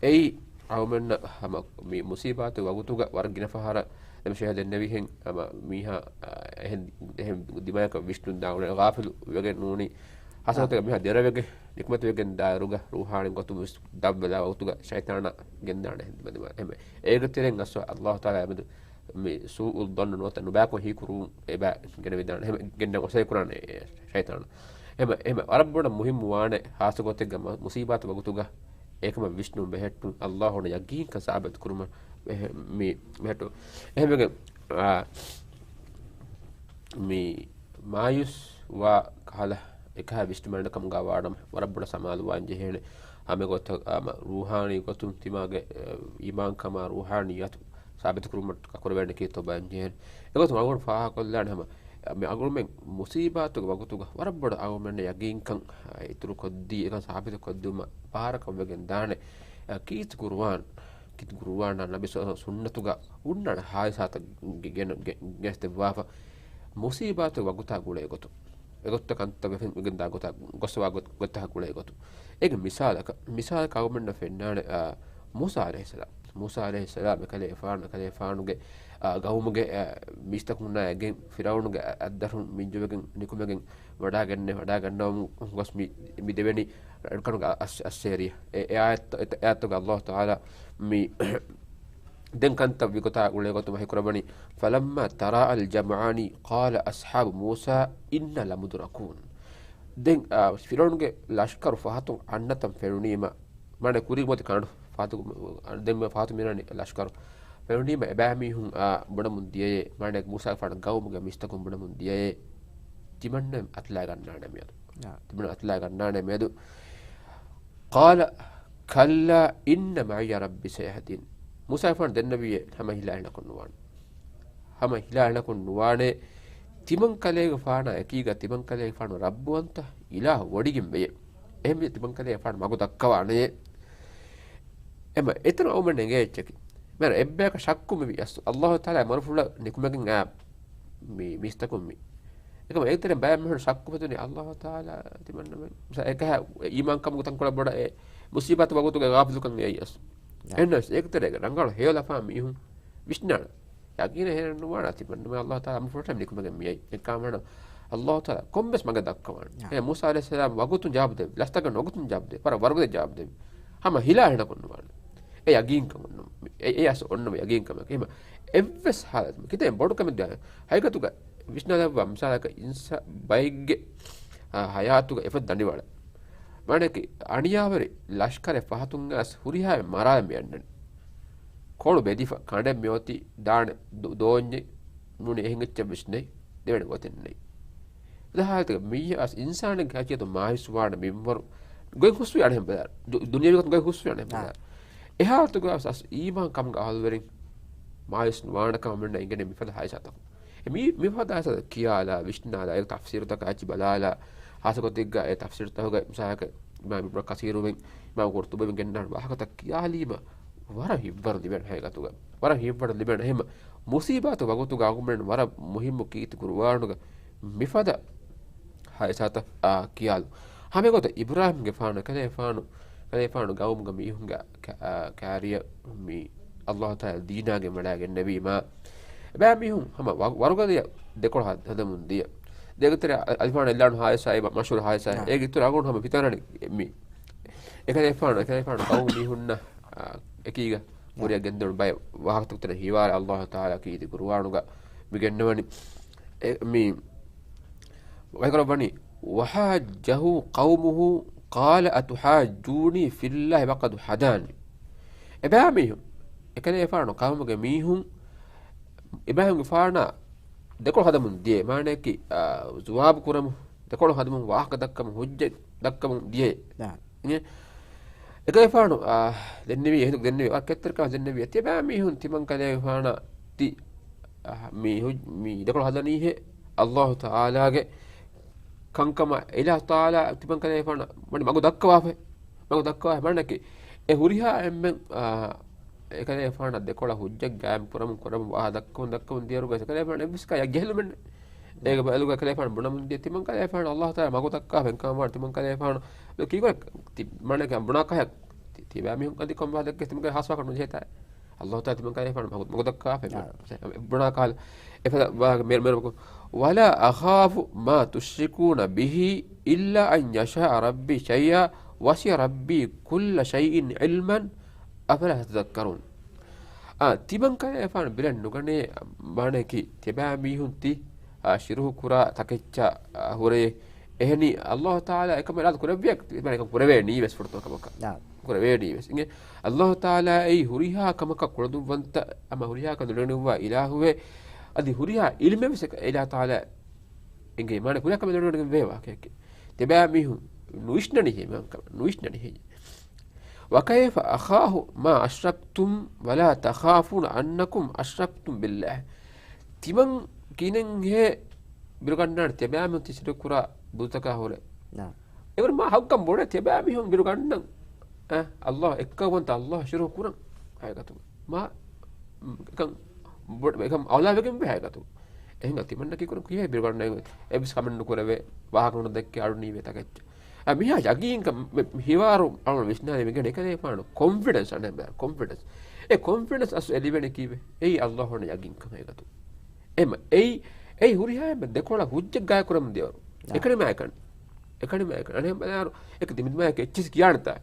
އެއީ އަޅުމެންނަށް ހަމަ މި މުސީބާތު ވަގުތުގަ ވަރަށް ގިނަ ފަހަރަށް ދެމެ ޝޭހަ ދެންނެވިހެން ހަމަ މީހާ، އާ، އެހެން، އެހެން ދިމާޔަކަށް ވިސްނުން ދާން އުޅޭ ޣާފިލު ވެގެން ނޫނީ. ހާއްސަ އާ. ގޮތުގަ މީހާ ދެރަވެގެން ނިކުމެތިވެގެން ދާއިރުގަ ރޫހާނީ ގޮތުން ވެސް ދަށްވެލާ ވަގުތުގަ ޝައިޠާނާ ގެންދާނެ އެހެން ދިމަދިމާ. އެހެމެ އޭގެ ތެރެއިން އަސް ﷲ ތަޢާލާ އެމެދު މި ސޫއުއް ޡަންނު ނުވަތަ ނުބައިކޮށް ހީކުރުވުން އެބަ ގެނެވިދާނެ. އެހެމެ ގެންނަން އޮށޯކުރާނެ ޝައިޠާނު. އެހެމެ، އެހެމެ ވަރަށް ބޮޑަށް މުހިއްމު ވާނެ ހާއްސަ ގޮތެއްގަ މަ-، މުސީބާތު ވަގުތުގަ އެކަމަށް ވިސްނުން ބެހެއްޓުން، ﷲ އަށް ޔަގީންކަން ސާބިތު ކުރުމަށް ބެހެ-، މި ބެހެއްޓުން. އެހެމެގެ، އާ، މި މާޔޫސް ވާ ކަހަލަ އެކަހަ ވިސްނުމެއް ކަމުގަ ވާނަމަ، ވަރަށް ބޮޑަށް ސަމާލުވާން ޖެހޭނެ. ހަމަ ގޮތަށް، އާ، މަ-، ރޫހާނީ ގޮތުން ތިމާގެ، އެ، އީމާންކަމާ ރޫހާނިއްޔަތު ސާބިތުކުރުމަށް ކަކުރެވޭނެ ކީއްތޯ ބަޔަންޖެހޭނެ. އެގޮތުން އަޅުގަނޑު ފާހަގަކޮށްލާނެ ހަމަ، މި އަޅުގަނޑުމެން މުސީބާތުގެ ވަގުތުގަ ވަރަށް ބޮޑަށް އަޅުގަނޑުމެންނަށް ޔަގީންކަން، އާ، އިތުރުކޮށްދީ، އެކަން ސާބިތުކޮށްދިއުމަށް ބާރަކަށް ވެގެން ދާނެ. އާ، ކީއްތަ ޤުރުއާން، ކީއްތަ ޤުރުއާނާ ނަބީ ޞައްލަﷲު ޢަލައިހި ވަސައްލަމް ސުންނަތުގަ ހުންނާނެ ހާދިސާތައް ގެ-، ގެނެ-، ގެ-، ގެނެސްދެއްވާފަ. މުސީބާތު ވަގުތާ ގުޅޭ ގޮތު. އެގޮތަށް ކަންތައް ވެފެން ވެގެންދާ ގޮތާ، ގޮސްވާ ގޮ-، ގޮތަކަށް ގުޅޭ ގޮތު. އޭގެ މިސާލަކަށް، މިސާލަކަށް އަޅުގަނޑުމެންނަށް ފެންނާނެ، އާ، މޫސާ ޢަލައިހިއްސަލާމް. މޫސާ ޢަލައިހިއްސަލާމް އެކަލޭގެފާނު، އެކަލޭގެފާނުގެ، އާ، ގައުމުގެ، އާ، މީސްތަކުންނާ އެގެން ފިރައުނުގެ އަ-، އައްދަށުން މިންޖުވެގެން ނިކުމެގެން ވަޑާގެންނެ، ވަޑާގަންނަވަމުން ގޮސް މި، މި ދެވެނީ ރަންކަނުގެ އައްސޭރިއަށް. އެ، އެ އާޔަތް، އެ އާޔަތުގަ ﷲ ތަޢާލާ މި ދެން ކަންތައް ވިގޮތާ ގުޅޭ ގޮތުން ވަޙީ ކުރައްވަނީ، فلما تراءى الجمعان قال أصحاب موسى إنا لمدركون. ދެން، އާ، ފިރައުނުގެ ލަޝްކަރު ފަހަތުން އަންނަތަން ފެނުނީމަ، މާނަ ކުރީ މޮތި ކަނޑު ފަހަތު، ދެން ފަހަތު މިނަނީ ލަޝްކަރު. ފެނުނީމަ އެބައިމީހުން، އާ، ބުނަމުން ދިޔައޭ، މާނަ މޫސާގެފާނު ގައުމުގެ މީސްތަކުން ބުނަމުން ދިޔައޭ، ތިމަންނަ އަތުލާ ގަންނާނެ މިއަދު. ތިމަންނަ އަތުލާ ގަންނާނެ މިއަދު. قال كلا إن معي ربي سيهدين. މޫސާގެފާނު ދެންނެވިއޭ ހަމަ ހިލާ ހިނަކުން ނުވާނެ. ހަމަ ހިލާ ހިނަކުން ނުވާނެ. ތިމަން ކަލޭގެފާނާ އެކީގަ ތިމަން ކަލޭގެފާނު ރައްބުވަންތަ އިލާހު ވޮޑިގެން ވެޔޭ. އެހެންވެ ތިމަން ކަލޭގެފާނު މަގު ދައްކަވާނެ. އެމަ އެތަނު އަޅުމެން އެނގޭ އެއްޗަކީ. މި އެއްބަޔަކަށް ޝައްކު މިވީ އަސް-، ﷲ ތަޢާލާ މަރުފުޅަށް ނިކުމެގެން އާ މި މީސްތަކުން މި. އެކަމަ އޭގެތެރެ ބައެއް މީހުން ޝައްކު ފެތުނީ ﷲ ތަޢާލާ ތިމަންނަމެ. އެކަހަ އީމާންކަމުގެ ތަންކޮޅެއް ބޮޑަށް އެ މުސީބާތު ވަގުތުގެ ޣާފިލުކަން އެއީ އަސް. އެހެންނަސް އޭގެތެރޭގަ ރަނގަޅު ހެޔޮލަފާ މީހުން ވިސްނާނެ. ޔަގީނެއް ހޭނެއް ނުވާނެ ތިމަންނަމެ ﷲ ތަޢާލާ މަރުފުޅަށް ނިކުމެގެން މިއައީ. އެކަމަނަ ﷲ ތަޢާލާ ކޮންމެސް މަގެއް ދައްކަވާނެ. އެ މޫސާ ޢަލައިހިއްސަލާމް ވަގުތުން ޖަވާބު ދެއްވި. ލަސްތަކަށް ވަގުތުން ޖަވާބު ދެއްވި. ވަރަށް ވަރުގަދަ ޖަވާބު ދެއްވި. ހަމަ ހިލާ ހިނަކުން ނުވާނެ. އެ ޔަގީންކަމުން ނު-، އެ، އެ އަސް އޮންނަމަ ޔަގީންކަމެއް. އެހެމަ އެއްވެސް ހާލަތު ކިތައް ބޮޑު ކަމެއް ދާ. ހަގީގަތުގަ ވިސްނާލައްވާ މިސާލަކަށް އިންސާ ބައެއްގެ، އާ، ހަޔާތުގަ އެފަދަ ދަނޑިވަޅެއް. މާނައަކީ އަނިޔާވެރި ލަޝްކަރެއް ފަހަތުން އަސް ހުރިހާ މަރާލަ މި އަންނަނީ. ކޮޅު ބެދިފަ ކަނޑެއް މިއޮތީ ދާނެ ދޯ-، ދޯންޏެއް ނޫނީ އެހެން އެއްޗެއް ވެސް ނެތް. ދެވެނެ ގޮތެއް ނެތް. ދެ ހާލަތުގަ މިއީ އަސް އިންސާނެއްގެ ހައްޔަތު މާޔޫސް ވާނެ މިންވަރު ގޮތް ހުސްވި އަނެއް ބަލާ. ދު-، ދުނިޔަވީ ގޮތުން ގޮތް ހުސްވި އަނެއް ބަލާ. އެ ހާލަތުގަ އަސް، އަސް އީމާން ކަމުގެ އަހުލުވެރިން މާޔޫސް ނުވާނެ ކަމަށް މިއަންނަ އިނގޭނެ މިފަދަ ހާދިސާތަކުން. އެ މި-، މިފަދަ ހާދިސާތައް ކިޔާލާ، ވިސްނާލާ، އޭގެ ތަފްސީރުތަކާ އެއްޗި ބަލާލާ، ހާއްސަ ގޮތެއްގަ އެ ތަފްސީރުތަކުގަ މިސާލަކަށް އިމާމް އިބްނު ކަސީރު ވެ، އިމާމް ޤުރްޠުބީ ވެ ގެންނާނެ ވާހަކަތައް ކިޔާލީމަ، ވަރަށް ހިތްވަރު ލިބޭނެ ހަގީގަތުގަ. ވަރަށް ހިތްވަރު ލިބޭނެ. އެހެން މުސީބާތު ވަގުތުގަ އަޅުގަނޑުމެން ވަރަށް މުހިއްމު ކީރިތި ޤުރުއާނުގަ މިފަދަ ހާދިސާތައް، އާ، ކިޔާލުން. ހަމަ އެގޮތަށް އިބްރާހީމްގެފާނު، އެކަލޭފާނު، އެކަލޭފާނު ޤައުމުގަ މީހުންގެ ކަ-، އާ، ކާރިޔަށް މި ﷲ ތަޢާލާ ދީނާގެ ވަޑާގެންނެވީމާ، އެބައިމީހުން ހަމަ ވަ-، ވަރުގަދަޔަށް ދެކޮޅު ހަ-، ހަދަމުން ދިޔަ. ދޭގެތެރެ އަލިފާން އެއްލާނު ހާދިސާ އެބަ މަޝްހޫރު ހާދިސާ. އާ. އޭގެ އިތުރަށް އަޅުގަނޑު ހަމަ ހިތަށް އަންނަނީ މި އެކަލޭފާނު، އެކަލޭފާނު ޤައުމު މީހުންނަށް، އާ، އެކީގަ ކުރިއަށް ގެންދަވަން ބައެއް ވާހަކަތަކު ތެރެ ހިވާރެއް ﷲ ތަޢާލާ ކީރިތި ޤުރުއާނުގަ މި ގެންނަވަނީ. އެ، މި ވަޙީކުރައްވަނީ، "وحاجه قومه قال أتحاجوني في الله وقد هداني." އެބައިމީހުން، އެކަލޭފާނު ޤައުމުގެ މީހުން އިބްރާހީމްގެފާނާ ދެކޮޅު ހަދަމުން ދިޔަ، މާނައަކީ، އާ، ޖަވާބު ކުރަމުން، ދެކޮޅު ހަދަމުން، ވާހަކަ ދައްކަމުން، ހުއްޖަތް ދައްކަމުން ދިޔަ. އިނގޭ؟ އެކަލޭފާނު، އާ، ދެންނެވި، އެހިނދު ދެންނެވި، ވަރަށް ކެތްތެރިކަމެއް ދެންނެވި. ތިޔަބައިމީހުން ތިމަން ކަލޭފާނާ ތި، އާ، މި ހުއް-، މި ދެކޮޅު ހަދަނީހޭ ﷲ ތަޢާލާގެ ކަންކަމަށް އިލާހު ތަޢާލާ ތިމަން ކަލޭފާނަށް ވަނީ މަގު ދައްކަވާފައި. މަގު ދައްކަވާފައި. މާނައަކީ، އެ ހުރިހާ އެންމެން، އާ، އެކަލޭފާނަށް ދެކޮޅަށް ހުއްޖަތް ގާއިމް ކުރަމުން، ކުރަމުން، ވާހަކަ ދައްކަމުން، ދައްކަމުން ދިޔައިރުގަ އެކަލޭފާނަށް އެއްވެސް ކަހަލަ ޖެހިލުމެއް ނެތް. އޭގެ ބަދަލުގަ އެކަލޭފާނު ބުނަމުން ދިޔަ ތިމަން ކަލޭފާނަށް ﷲ ތަޢާލާ މަގު ދައްކާފަ އެކަމަށް ވާނެ ތިމަން ކަލޭފާނު. ކީކުރެ ތި-، މާނައަކީ ބުނާ ކަހަލަ ތި-، ތިބާ މީހުން އަދި ކޮން ވާހަކަ ދެއްކޭ ތިމަން ކަލޭ ހާސް ވާހަކަ ނުޖެހޭތާ. ﷲ ތަޢާލާ ތިމަން ކަލޭފާނު މަގު، މަގު ދައްކާފަ. އާ. ބުނާ ކަހަލަ. އެފަދަ ވާހަކަ މޭރު، މޭރު، "ولا أخاف ما تشركون به إلا أن يشاء ربي شيئا وسع ربي كل شيء علما أفلا تذكرون." އާ، ތިމަން ކަލޭފާނު ބިލެން ނުގަނޭ، މާނައަކީ، ތިބާ މީހުން ތި، އާ، ޝިރުކު ކުރާ ތަކެއްޗާ، އާ، ހުރޭ. އެހެނީ، ﷲ ތަޢާލާ އެކަމަށް އިރާދަ ކުރެއްވިއްޔާ، ތިމަން އެކަން ކުރެވޭނީ ވެސް ފުރަތަމަ ކަމަކަށް. އާ. ކުރެވޭނީ ވެސް. އިނގޭ، ﷲ ތަޢާލާ އެއީ ހުރިހާ ކަމަކަށް ކުޅަދުންވަންތަ، އަމަ ހުރިހާ ކަމެއް ލޮނެނުއްވާ އިލާހުވޭ، އަދި ހުރިހާ އިލްމެއް ވެސް އެކަ-، އިލާހު ތަޢާލާ އެނގޭ، މާނަ ކުރިއަށް ކަމެއް ނުވެގެން ވޭ ވާހަކައެކޭ. ތިބާ މީހުން ނުވިސްނަނީ ހޭ، މާނަ ނުވިސްނަނީ ހޭ. "وكيف أخاف ما أشركتم ولا تخافون أنكم أشركتم بالله." ތިމަން ކިހިނެއް ހޭ ބިރުގަންނާނެ ތިބާ މީހުން ތި ޝިރުކު ކުރާ ބުދުތަކާ ހުރެ. ނާ. އެވަރު މާ ހައްގަން ބޮޑެ ތިބާ މީހުން ބިރުގަންނަން. އަ، ﷲ އެއްކައުވަންތަ ﷲ ޝިރުކު ކުރަން ހައިގަތު. މާ، އެކަން ބޮޑެ، އެކަން އައުލާ ވެގެން ވޭ ހައިގަތު. އެހެން ތިމަންނަކީ ކުރަން ކިހޭ ބިރުގަންނަ އެއްވެސް ކަމެއް ނުކުރެވޭ، ވާހަކަ ނުދެއްކޭ އަޅުނީވޭ ތަކެއްޗެއް. އަ، މިހާ ޔަގީންކަން މި-، ހިވާރު އަޅުން ވިސްނާލެވިގެން އެކަލޭފާނު ކޮންފިޑެންސް އަނެއް ބަ-، ކޮންފިޑެންސް. އެ ކޮންފިޑެންސް އަސް އެ ލިބެނީ ކީއްވެ؟ އެއީ ﷲ އަންނަ ޔަގީންކަން ހައިގަތު. އެމަ، އެއީ، އެއީ ހުރިހާ އެންމެ ދެކޮޅަށް ހުއްޖަތް ގާތް ކުރަމުން ދިޔަވަރު. އާ. އެކަނިމާ އެކަނި. އެކަނިމާ އެކަނި. އަނެއް ބަލާރު، އެކަ ތިމިދުމާއެކެ އެއްޗިސް ކިޔާނެތާ.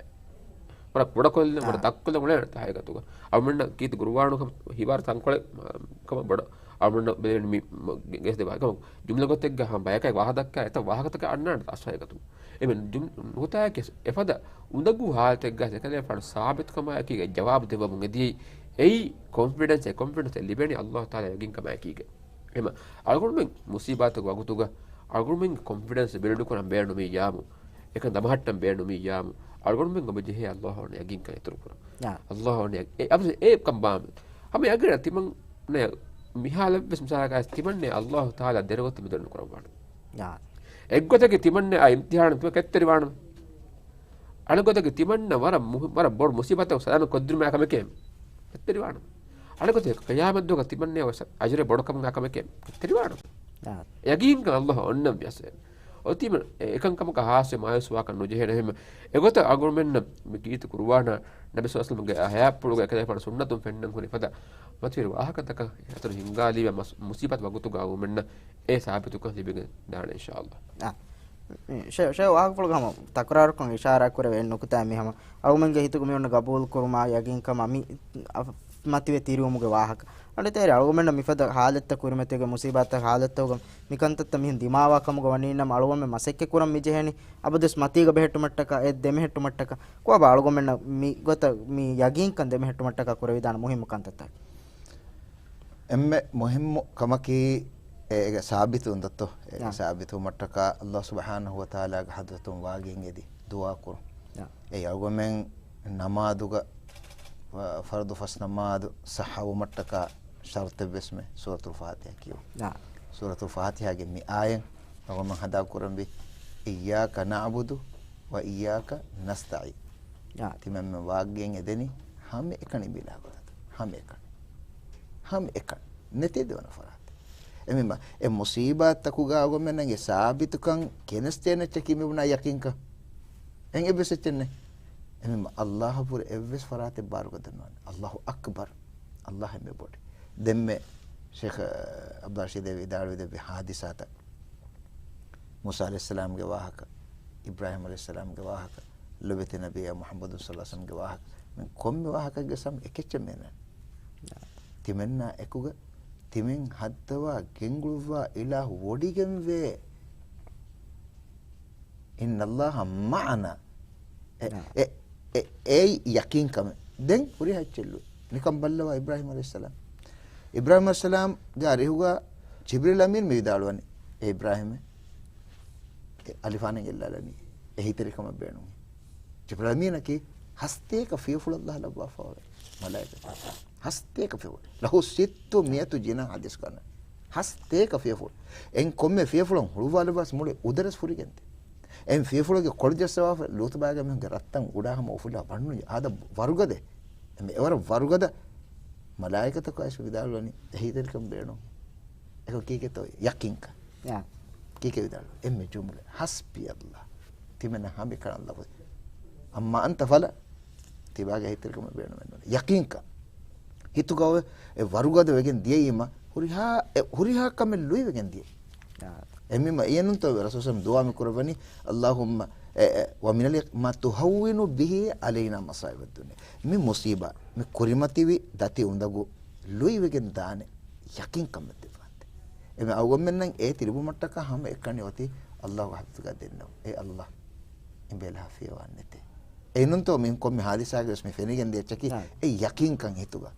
ވަރަށް ކުޑަކޮށްލެ، ވަރަށް އާ. ދަށްކޮށްލެ އުޅޭނެތާ ހައިގަތުގަ. އަޅުމެންނަށް ކީރިތި ޤުރުއާނު ކަމަށް ހިވާރު ތަންކޮޅެއް މަ-، ކަމަށް ބޮޑަށް. އަޅުމެންނަށް ބެލެނީ މި، މަ-، ގެ-، ގެސް ދެބާ. އެކަމަ ޖުމްލަ ގޮތެއްގަ ހަމަ ބަޔަކަށް ވާހަކަ ދައްކާ، އެތައް ވާހަކަތަކެއް އަންނާނެ އަސް ހައިގަތު. އެމެ ޖުމް-، ނުކުތާއެކެ އެފަދަ އުނދަގޫ ހާލަތެއްގަ އެކަލޭފާނު ސާބިތުކަމާއެކީގަ ޖަވާބު ދެއްވަމުން އެދިޔައީ. އެއީ ކޮންފިޑެންސް، އެ ކޮންފިޑެންސް އެ ލިބެނީ ﷲ ތަޢާލާ ޔަގީންކަމާއެކީގަ. އެމަ އަޅުގަނޑުމެން މުސީބާތުގެ ވަގުތުގަ އަޅުގަނޑުމެންގެ ކޮންފިޑެންސް ބިލްޑް ކުރަން ބޭނުމިއްޔާމު، އެކަން ދަމަހައްޓަން ބޭނުމިއްޔާމު، އަޅުގަނޑުމެން އޮބަޖެހޭ ﷲ އަންނަ ޔަގީންކަން އިތުރު ކުރަން. ޔާ. ﷲ އަންނަ ޔަގީން-، އެ، އަބަދު އެ ކަން ބާމެ. ހަމަ ޔަގީން ތިމަން ނެ މިހާލަށްވެސް މިސާލަކަށް ތިމަންނެ ﷲ ތަޢާލާ ދެރަ ގޮތެއް މިދަން ނުކުރައްވާނެ. ޔާ. އެއްގޮތަކީ ތިމަންނެ އާ އިމްތިހާނު ތިމަން ކެތްތެރިވާނަމަ. އަނެއްގޮތަކީ ތިމަންނަ ވަރަށް މުހި-، ވަރަށް ބޮޑު މުސީބަތަކު ސަލާމަތް ކޮށްދިނުމާ ކަމެކޭ ކެތްތެރިވާނަމަ. އަނެއްގޮތަކީ ޤިޔާމަތްދުވަހަކަށް ތިމަންނަ ވެސް އަޖުރެއް ބޮޑުކަމުގެ ކަމެކޭ ކެތްތެރިވާނަމަ. ޔާ. ޔަގީންކަން ﷲ އޮންނަން ވިޔަސް. އޮތީމަ އެ-، އެކަންކަމަކަށް ހާސްވެ މާޔޫސްވާކަށް ނުޖެހޭނެ ހެމަ. އެގޮތަށް އަޅުގަނޑުމެންނަށް މި ކީރިތި ޤުރުއާނާ ނަބީ ޞައްލަﷲު ޢަލައިހި ވަސައްލަމްގެ ހަޔާތްޕުޅުގަ އެކަލޭފާނު ސުންނަތުން ފެންނަން ހުރި ފަދަ މަތިވެރި ވާހަކަތަކަށް އަތޮޅު ހިންގާލީމަ މަސް-، މުސީބަތު ވަގުތުގަ އަޅުގަނޑުމެންނަށް އެ ސާބިތުކަން ލިބިގެން ދާނެ އިންޝާﷲ. އާ. ޝޭ-، ޝޭ ވާހަކަފުޅުގަ ހަމަ ތަކުރާރުކޮށް އިޝާރާ ކުރެވޭ ނުކުތާ މި ހަމަ އަޅުގަނޑުގެ ހިތުގަ މި އޮންނަ ގަބޫލު ކުރުމާ ޔަގީންކަމާ މި އަ-، މަތިވެ ތިރިވުމުގެ ވާހަކަ. އަނެއް ތެރޭ އަޅުގަނޑަށް މިފަދަ ހާލަތްތައް ކުރިމަތީގެ މުސީބާތައް ހާލަތްތަކުގަ މިކަންތައްތައް މިހެން ދިމާވާ ކަމުގަ ވަނީނަމަ އަޅުގަނޑުމެން މަސައްކަތް ކުރަން މިޖެހެނީ އަބަދުވެސް މަތީގަ ބެހެއްޓުމަށްޓަކާ، އެ ދެމެހެއްޓުމަށްޓަކާ. ކޮބާ އަޅުގަނޑުމެންނަށް މި ގޮތަށް މި ޔަގީންކަން ދެމެހެއްޓުމަށްޓަކާ ކުރެވިދާނެ މުހިއްމު ކަންތައްތައް؟ އެންމެ މުހިއްމު ކަމަކީ، އޭގެ ސާބިތު އުނދަތޯ؟ އޭގެ ސާބިތުވުމަށްޓަކާ ﷲ ސުބްޙާނަހޫ ވަތަޢާލާގެ ޙަޟްރަތުން ވާގިން އެދި ދުޢާ ކުރުން. އެ އަޅުގަމެން ނަމާދުގަ، ފަރުޟު ފަސް ނަމާދު ޞައްޙަވުމަށްޓަކާ ޝަރުޠެއްވެސްމެ ސޫރަތުލް ފާތިޙާ ކިޔުން. ސޫރަތުލް ފާތިޙާގެ މި އާޔަތް އަޅުގަމެން ހަނދާން ކުރަންވީ، إياك نعبد وإياك نستعين. ތިމަންމެން ވާގިން އެދެނީ ހަމައެކަނި ބިލާ ގޮތަށް. ހަމައެކަނި. ހަމައެކަނި. ނެތޭ ދެވަނަ ފަރާތެއް. އެމީމާ، އެ މުޞީބާތްތަކުގަ އަޅުގަނޑުމެންނަށް އެ ސާބިތުކަން ކެނެސްދޭނެ އެއްޗަކީ މި ބުނާ ޔަޤީންކަން. އެއް އެއްވެސް އެއްޗެއް ނެތް. އެމީމާ، ﷲ އަށްވުރެ އެއްވެސް ފަރާތެއް ބާރުގަ ދަންނަވަން. ﷲ އަކްބަރު. ﷲ އެންމެ ބޮޑެ. ދެންމެ ޝޭޚް ޢަބްދުއްލާހި ޝީދޭ ވިދާޅުވި ދެއްވި ޙާދިސާތައް. މޫސާ ޢަލައިހިއްސަލާމްގެ ވާހަކަ، އިބްރާހީމް ޢަލައިހިއްސަލާމްގެ ވާހަކަ، ލޮބެތި ނަބިއްޔާ މުޙައްމަދު ޞައްލަﷲ ޢަލައިހި ވަސައްލަމްގެ ވާހަކަ، މި ކޮންމެ ވާހަކައެއްގެ ސަމް އެކެއްޗެއް މޭނަ. ތިމެންނާ އެކުގަ ތިމެން ހައްދަވާ ގެންގުޅުއްވާ އިލާހު ވޮޑިގެންވޭ. إن الله معنا. އެ، އެ، އެ، އެއީ ޔަޤީންކަމެއް. ދެން ހުރިހާ އެއްޗެއް ލުއި. ނިކަން ބައްލަވާ އިބްރާހީމް ޢަލައިހިއްސަލާމް. އިބްރާހީމް ޢަލައިހިއްސަލާމްގެ އަރިހުގަ ޖިބްރީލް އަމީން މި ވިދާޅުވަނީ، އޭ އިބްރާހީމް، އެ އަލިފާނެއް އެއްލާލަނީ. އެހީތެރިކަމަށް ބޭނުން. ޖިބްރީލް އަމީނަކީ ހަސަތޭކަ ފިޔަފުޅަށް ﷲ ލައްވާފަވޭ މަލާއިކަތެއް. ހަސަތޭކަ ފިޔަފުޅު. ލަހު ސިއްތު މިއަތު ޖިނާޙް ޙަދީޘް ކަން. ހަސަތޭކަ ފިޔަފުޅު. އެން ކޮންމެ ފިޔަފުޅުން ހުޅުވާލައްވާސް މުޅި އުދަރެސް ފުރިގެންތި. އެން ފިޔަފުޅުގެ ކޮޅު ޖައްސަވާފަ ލޫޠުބާގެ މީހުންގެ ރަށްތައް އުޑާ ހަމަ އުފުލާ ބަންނު އާދަ ވަރުގަދަ. އެމެ އެވަރަށް ވަރުގަދަ. މަލާއިކަތަކު އައިސް ވިދާޅުވަނީ އެހީތެރިކަން ބޭނުން. އެކަ ކީކޭތޯ ޔަޤީންކަން. ކީކޭ ވިދާޅު؟ އެންމެ ޖުމުލަ. ޙަސްބި ﷲ. ތިމެންނަށް ހަމައެކަނި ﷲ. أما أنت فلا. ތިބާގެ އެހީތެރިކަމެއް ބޭނުމެއް ނޫން. ޔަޤީންކަން. ހިތުގަ އޮވެ އެ ވަރުގަދަ ވެގެން ދިޔައީމަ ހުރިހާ، އެ ހުރިހާ ކަމެއް ލުއިވެގެން ދިޔަ. އެމީމަ އެއެނުންތޯ ރަސޫލު ޞައްލަﷲ ޢަލައިހި ވަސައްލަމް ދުޢާ މި ކުރައްވަނީ، اللهم، އެ، އެ، ومن ال-، ما تهون به علينا مصائب الدنيا. މި މުޞީބާ، މި ކުރިމަތިވި ދަތި އުނދަގޫ ލުއިވެގެން ދާނެ ޔަޤީންކަން މެއްދެއްވާންތެ. އެމެ އަޅުގަނޑުމެންނަށް އޭ ތި ލިބުމަށްޓަކާ ހަމަ އެކަނި އޮތީ ﷲ ގެ ޙަޟްރަތުގަ ދެންނެވު. އޭ ﷲ، އެނބޭލާ ފިޔަވާން ނެތޭ. އެއިނުންތޯ މި ކޮންމެ ޙާދިސާގެވެސް މި ފެނިގެން ދިޔަ އެއްޗަކީ، އެ ޔަޤީންކަން ހިތުގަ.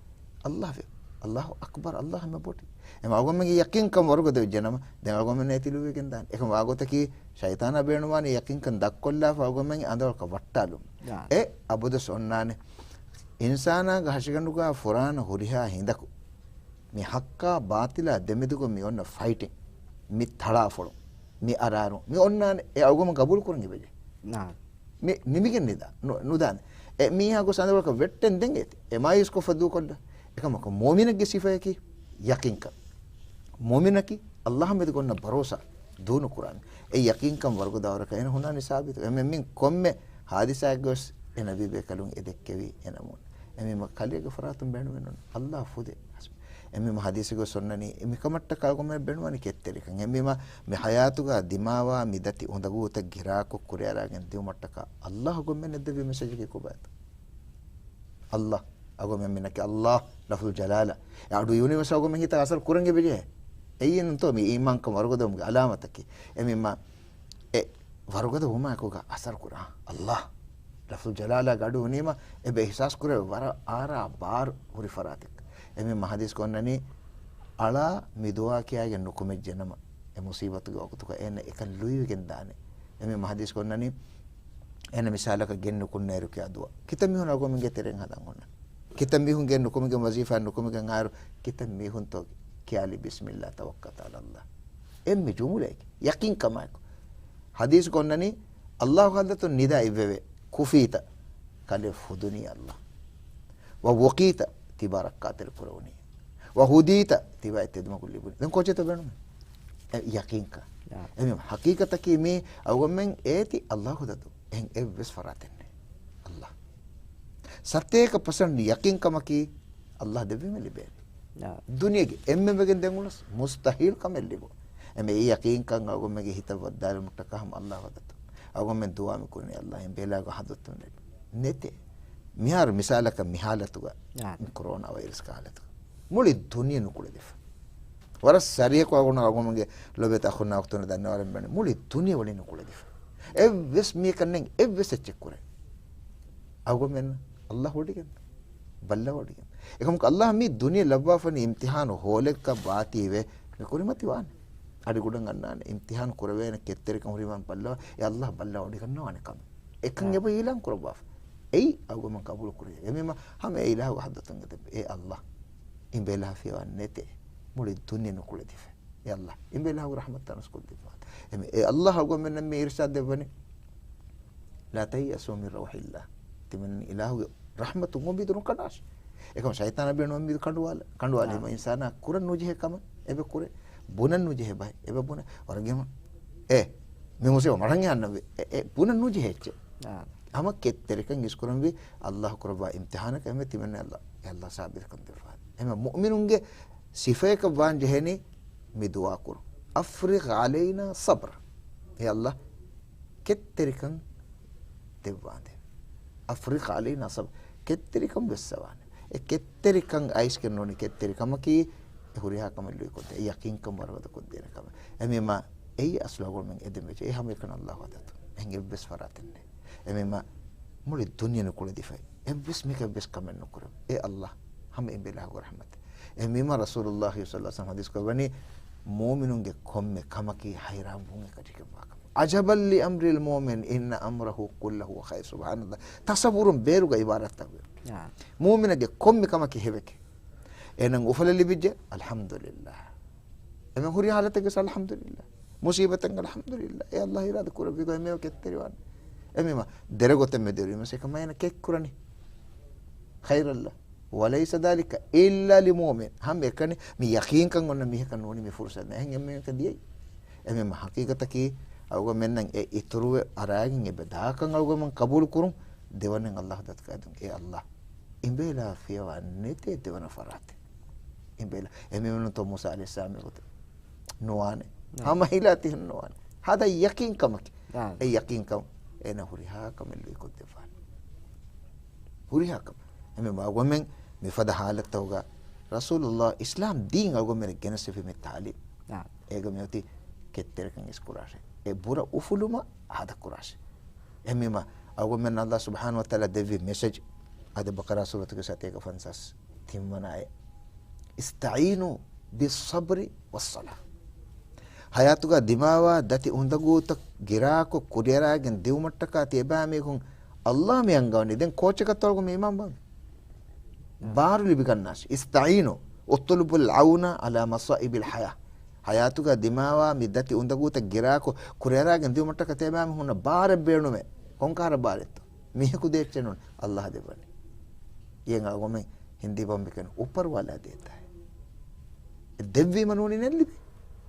ﷲ ފިޔަ-، ﷲ އަކްބަރު، ﷲ ހަމަ ބޮޑި. އެމެ އަޅުގަނޑުމެންގެ ޔަޤީންކަން ވަރުގަދަ ވެއްޖެނަމަ، ދެން އަޅުގަނޑުމެން އޭ ތި ލުއިވެގެން ދާނެ. އެކަމަ ވާގޮތަކީ، ޝައިޠާނާ ބޭނުންވާނީ ޔަޤީންކަން ދަށްކޮށްލާފަ އަޅުގަނޑުމެންގެ އަނދަވަޅަކަށް ވައްޓާލުން. އެ އަބަދުވެސް އޮންނާނެ. އިންސާނާގެ ހަށިގަނޑުގަ ފުރާނަ ހުރިހާ ހިނދަކު މި ޙައްޤާ ބާޠިލާ ދެމެދުގަ މި އޮންނަ ފައިޓިން، މި ތަޅާފޮޅު، މި އަރާރު، މި އޮންނާނެ. އެ އަޅުގަނޑު ގަބޫލު ކުރަން އެބަޖެހޭ. މި ނިމިގެން ނިދާ-، ނު-، ނުދާނެ. އެ މީހާ ގޮސް އަނދަވަޅަކަށް ވެއްޓެން ދެން އޭތި. އެ މާޔޫސްކޮށްފަ ދޫކޮށްލާ. އެކަމަކު މުއުމިނެއްގެ ސިފަޔަކީ ޔަޤީންކަން. މުއުމިނަކީ ﷲ މެދު އޮންނަ ބަރޯސާ ދޫނުކުރާނެ. އެ ޔަޤީންކަން ވަރުގަދަ ވަރަކަށް އޭނަ ހުންނާނީ ސާބިތު. އެމެ މިން ކޮންމެ ޙާދިސާއެއްގަވެސް އެ ނަބީބޭކަލުން އެ ދެއްކެވީ އެ ނަމޫނަ. އެމީމަ ކަލޭގެ ފަރާތުން ބޭނުމެއް ނޫން. ﷲ ފުދޭ. އެމީމަ ޙަދީޘެއްގަ އޮންނަނީ، މިކަމަށްޓަކާ އަޅުގަނޑުމެން ބޭނުންވަނީ ކެތްތެރިކަން. އެމީމަ މި ޙަޔާތުގަ ދިމާވާ މި ދަތި އުނދަގޫތައް ގިރާކޮށް ކުރިއަރާގެން ދިއުމަށްޓަކާ ﷲ އަޅުގަނޑުމެން ދެއްވި މެސެޖަކީ ކޮބާތޯ؟ ﷲ. އަޅުގަނޑުމެން މިނަކީ ﷲ، ލަފްޒު ޖަލާލާ. އެ އަޑު ޔުނިވަރސް އަޅުގަނޑުމެން ހިތަށް އަސަރު ކުރަން އެބަޖެހޭ. އެއީނުންތޯ މި އީމާންކަން ވަރުގަދަވުމުގެ އަލާމަތަކީ. އެމީމަ އެ ވަރުގަދަ ވުމާ އެކުގަ އަސަރު ކުރާ ﷲ. ލަފްޒު ޖަލާލާގެ އަޑު އިވުނީމަ އެބަ އިޙްސާސް ކުރެވޭ ވަރަށް އާރާ ބާރު ހުރި ފަރާތެއް. އެމީ ޙަދީޘް ކޮންނަނީ، އަޅާ މި ދުޢާ ކިޔާގެން ނުކުމެއްޖެނަމަ، އެ މުޞީބަތުގެ ވަގުތުގަ އޭނަ އެކަން ލުއިވެގެން ދާނެ. އެމީ ޙަދީޘް ކޮންނަނީ، އޭނަ މިސާލަކަށް ގެން ނުކުންނައިރު ކިޔާ ދުޢާ. ކިތައް މީހުން އަޅުގަނޑުމެންގެ ތެރެއިން ހަދަން އޮންނަ؟ ކިތައް މީހުން ގެން ނުކުމެގެން ވަޒީފާ ނުކުމެގެން އާއިރު، ކިތައް މީހުންތޯ ކިޔާލީ، بسم الله توكلت على الله. އެންމެ ޖުމުލައެކޭ. ޔަޤީންކަމާއެކު. ޙަދީޘް ކޮންނަނީ، ﷲ ގެ ޙަޟްރަތުން ނިދާ އިއްވެވޭ. كفيت، ކަލޭ ފުދުނީ ﷲ. ووقيت، ތިބާ ރައްކާތެރި ކުރެވުނީ. وهديت، ތިބާ ތެދުމަގު ލިބުނީ. ދެން ކޯޗެއްތޯ ބޭނުމެއް؟ އެ ޔަޤީންކަން. އެމީ ޙަޤީޤަތަކީ މީ އަޅުގަނޑުމެން އޭތި ﷲ ގެ ދަތު. އެހެން އެއްވެސް ފަރާތެއް ނެތް. ﷲ. ސަތޭކަ ޕަސެންޓް ޔަޤީންކަމަކީ ﷲ ދެއްވީމަ ލިބޭނެ. ދުނިޔޭގެ އެންމެން ވެގެން ދެން އުޅުނަސް މުސްތަޙީލް ކަމެއް ލިބުން. އެމެ އެ ޔަޤީންކަން އަޅުގަނޑުމެންގެ ހިތަށް ވައްދާލުމަށްޓަކާ ހަމަ ﷲ ގެ ދަތު. އަޅުގަނޑުމެން ދުޢާ މި ކުރަނީ ﷲ އެނބޭލާގެ ޙަޟްރަތުން ނެތޭ. މިހާރު މިސާލަކަށް މި ޙާލަތުގަ މި ކޮރޯނާ ވައިރަސްގެ ޙާލަތުގަ މުޅި ދުނިޔެ ނުކުޅެދިފަ. ވަރަށް ސަރީޢަކޮށް އަޅުގަނޑު އަޅުގަނޑުގެ ލޮބެތި އަޚުންނާ އުޚްތުންނަށް ދަންނަވާލަން ބޭނުން. މުޅި ދުނިޔެ ވަނީ ނުކުޅެދިފަ. އެއްވެސް މީހަކަށް ނެތް އެއްވެސް އެއްޗެއް ކުރޭ. އަޅުގަނޑުމެން ﷲ ވޮޑިގެން. ބައްލަވަޑިގެން. އެކަމަކު ﷲ މި ދުނިޔެ ލައްވާފަނީ އިމްތިޙާނު ހޯލެއްގަ ވާތީވެ މި ކުރިމަތިވާނެ. އަޑިގަނޑަށް އަންނާނެ، އިމްތިހާން ކުރެވޭނެ ކެތްތެރިކަން ހުރި މަން ބައްލަވާ، އެ އައްލާހް ބައްލަވާ ވޮޑިގަންނަވާނެ ކަމެއް. އެކަން އެބަ އިޢުލާން ކުރައްވާފަ. އެއީ އަޅުގަނޑުމެން ޤަބޫލު ކުރޭ. އެމީމާ ހަމަ އެ އިލާހުގެ ޙަޟްރަތުން އެދެން. އޭ އައްލާހް، އިނބޭލާ ފިޔަވާ ނެތޭ. މުޅި ދުނިޔެ ނުކުޅެދިފަ. އޭ އައްލާހް، އިނބޭލާހުގެ ރަޙްމަތް ތަނަސްކޮށްދެއްވާ. އެމެ، އޭ އައްލާހް އަޅުގަނޑުމެންނަށް މި އިރުޝާދު ދެއްވަނީ. لا تيأسوا من روح الله. ތިމަން އިލާހުގެ ރަޙްމަތުން އުއްމީދު ނުކަނޑާށި. އެކަމަށް ޝައިޠާނާ ބޭނުން އުއްމީދު ކަނޑުވާލަ، ކަނޑުވާލީމަ އާ. އިންސާނާ ކުރަން ނުޖެހޭ ކަމެއް އެބަ ކުރޭ. ބުނަން ނުޖެހޭ ބަހެއް އެބަ ބުނެ. ވަރަށް ގިނަ އެ، މި މުސީބާ މަޑަން އަންނަ ވެ. އެ، އެ، ބުނަން ނުޖެހޭ އެއްޗެއް. އާ. ހަމަ ކެތްތެރިކަން އިސްކުރަންވީ އައްލާހް ކުރައްވާ އިމްތިޙާނަކަށް އެމެ ތިމަން އައްލާ، އެ އައްލާ ސާބިތުކަން ދެއްވާ. އެމެ މުއުމިނުންގެ ސިފަޔަކަށް ވާން ޖެހެނީ މި ދުޢާ ކުރުން. أفرغ علينا صبرا. އޭ އައްލާ، ކެތްތެރިކަން ދެއްވާނދޭ. أفرغ علينا صبرا. ކެތްތެރިކަން ވެއްސަވާނެ. އެ ކެތްތެރިކަން އައިސްގެން ނޫނީ ކެތްތެރިކަމަކީ އެ ހުރިހާ ކަމެއް ލުއިކޮށްދޭ، އެ ޔަޤީންކަން ވަރުގަދަކޮށްދޭނެ ކަމެއް. އެމީމާ އެއީ އަސްލު އަޅުގަނޑުމެން އެދެން ވެއްޖެ. އެ ހަމައެކަނި އައްލާހު ޙަޟްރަތުން. އެހެން އެއްވެސް ފަރާތެއް ނެތް. އެމީމާ މުޅި ދުނިޔެ ނުކުޅެދިފައި. އެއްވެސް މީހަކަށް އެއްވެސް ކަމެއް ނުކުރެވޭ. އޭ އައްލާހް، ހަމަ އިނބޭލާހުގެ ރަޙްމަތެއް. އެހެންވީމާ ރަސޫލުﷲ ޞައްލަﷲު ޢަލައިހި ވަސައްލަމަ ޙަދީޘް ކުރައްވަނީ، މުއުމިނުންގެ ކޮންމެ ކަމަކީ ހައިރާންވުން އެކަށީގެންވާ ކަމެއް. عجبا لأمر المؤمن إن أمره كله خير. ސުބްޙާނަﷲ. ތަޞައްވުރުން ބޭރުގަ ޢިބާރާތްތައް ވޭ. އާ. މުއުމިނަކަށް ކޮންމެ ކަމަކީ ހެވެކޭ. އޭނަ އުފަލެއް ލިބިއްޖެ، އަލްޙަމްދުލިﷲ. އެމެ ހުރި ޙާލަތެއްގަ އަލްޙަމްދުލިﷲ. މުޞީބަތެއް އަލްޙަމްދުލިﷲ. އޭ އައްލާހް އިރާދަ ކުރެއްވި ގޮތް މެ ކެތްތެރިވާނެ. އެމީމާ ދެރަގޮތެއް މެދުވެރިވީމަ އެކަމަށް އޭނަ ކެތް ކުރަނީ. ޚައިރަށްލާ. وليس ذلك إلا لمؤمن. ހަމައެކަނި މި ޔަޤީންކަން އޮންނަ މީހަކަށް ނޫނީ މި ފުރުޞަތު. އެހެން އެންމެންނަކަށް ދިޔައީ. އެމީމާ ޙަޤީޤަތަކީ އަޅުގަނޑުމެންނަށް އެ އިތުރުވެ އަރާގެން އެބަ ދާކަން އަޅުގަނޑުމެން ޤަބޫލު ކުރުން. ދެވަނައިން އައްލާހު ދަތުގަ އެދުން. އޭ އައްލާހް، އިނބޭލާ ފިޔަވާ ނެތޭ ދެވަނަ ފަރާތެއް. އިނބޭލާ. އެމީހުންތޯ މޫސާ ޢަލައިހިއްސަލާމްގެ ގޮތަށް ނުވާނެ. ނާ. ހަމަ ހިލާ ތިހެން ނުވާނެ. ހާދަ ޔަޤީންކަމަކީ. ނާ. އެ ޔަޤީންކަމުން އޭނަ ހުރިހާ ކަމެއް ލުއިކޮށްދެއްވާނެ. ހުރިހާ ކަމެއް. އެމެ މަގުމެން މިފަދަ ޙާލަތުގަ ރަސޫލުﷲ އިސްލާމް ދީން އަޅުގަނޑުމެން ގެނެސްފި މި ތާލީމް. ނާ. އޭގަ މިއޮތީ ކެތްތެރިކަން އިސްކުރާށޭ. އެ ބުރަ އުފުލުމަށް ހާދަ ކުރާށޭ. އެހެންވީމަ، އަޅުގަނޑުމެން އައްލާހު ސުބްޙާނަހޫ ވަތަޢާލާ ދެއްވި މެސެޖް، އާދެ، ބަޤަރާ ސޫރަތުގެ ސަތޭކަ ފަންސާސް ތިންވަނަ އާޔަތް. اسْتَعِينُوا بِالصَّبْرِ وَالصَّلَاةِ. ޙަޔާތުގަ ދިމާވާ ދަތި އުނދަގޫތައް ގިރާކޮށް ކުރިއަރާގެން ދިއުމަށްޓަކާ ތިޔަބައިމީހުން އައްލާހް މި އަންގަވަނީ. ދެން ކޯޗަކަށްތޯ އަޅުގަނޑު މި އިމާމް ވާނީ؟ ބާރު ލިބިގަންނާށި. اسْتَعِينُوا، اطْلُبُوا الْعَوْنَ عَلَى مَصَائِبِ الْحَيَاة. ޙަޔާތުގަ ދިމާވާ މި ދަތި އުނދަގޫތައް ގިރާކޮށް ކުރިއަރާގެން ދިއުމަށްޓަކާ ތިޔަބައިމީހުންނަށް ބާރެއް ބޭނުމޭ. ކޮންކަހަލަ ބާރެއްތޯ؟ މީހަކު ދޭ އެއްޗެއް ނޫން، އައްލާހް ދެއްވަނީ. އެހެން އަޅުގަނޑުމެން ހިނދީ ބަމްބެކެން އުޕަރްވާލާ ދޭތާ. އެ ދެއްވީމަ ނޫނީ ނެތް ލިބޭ.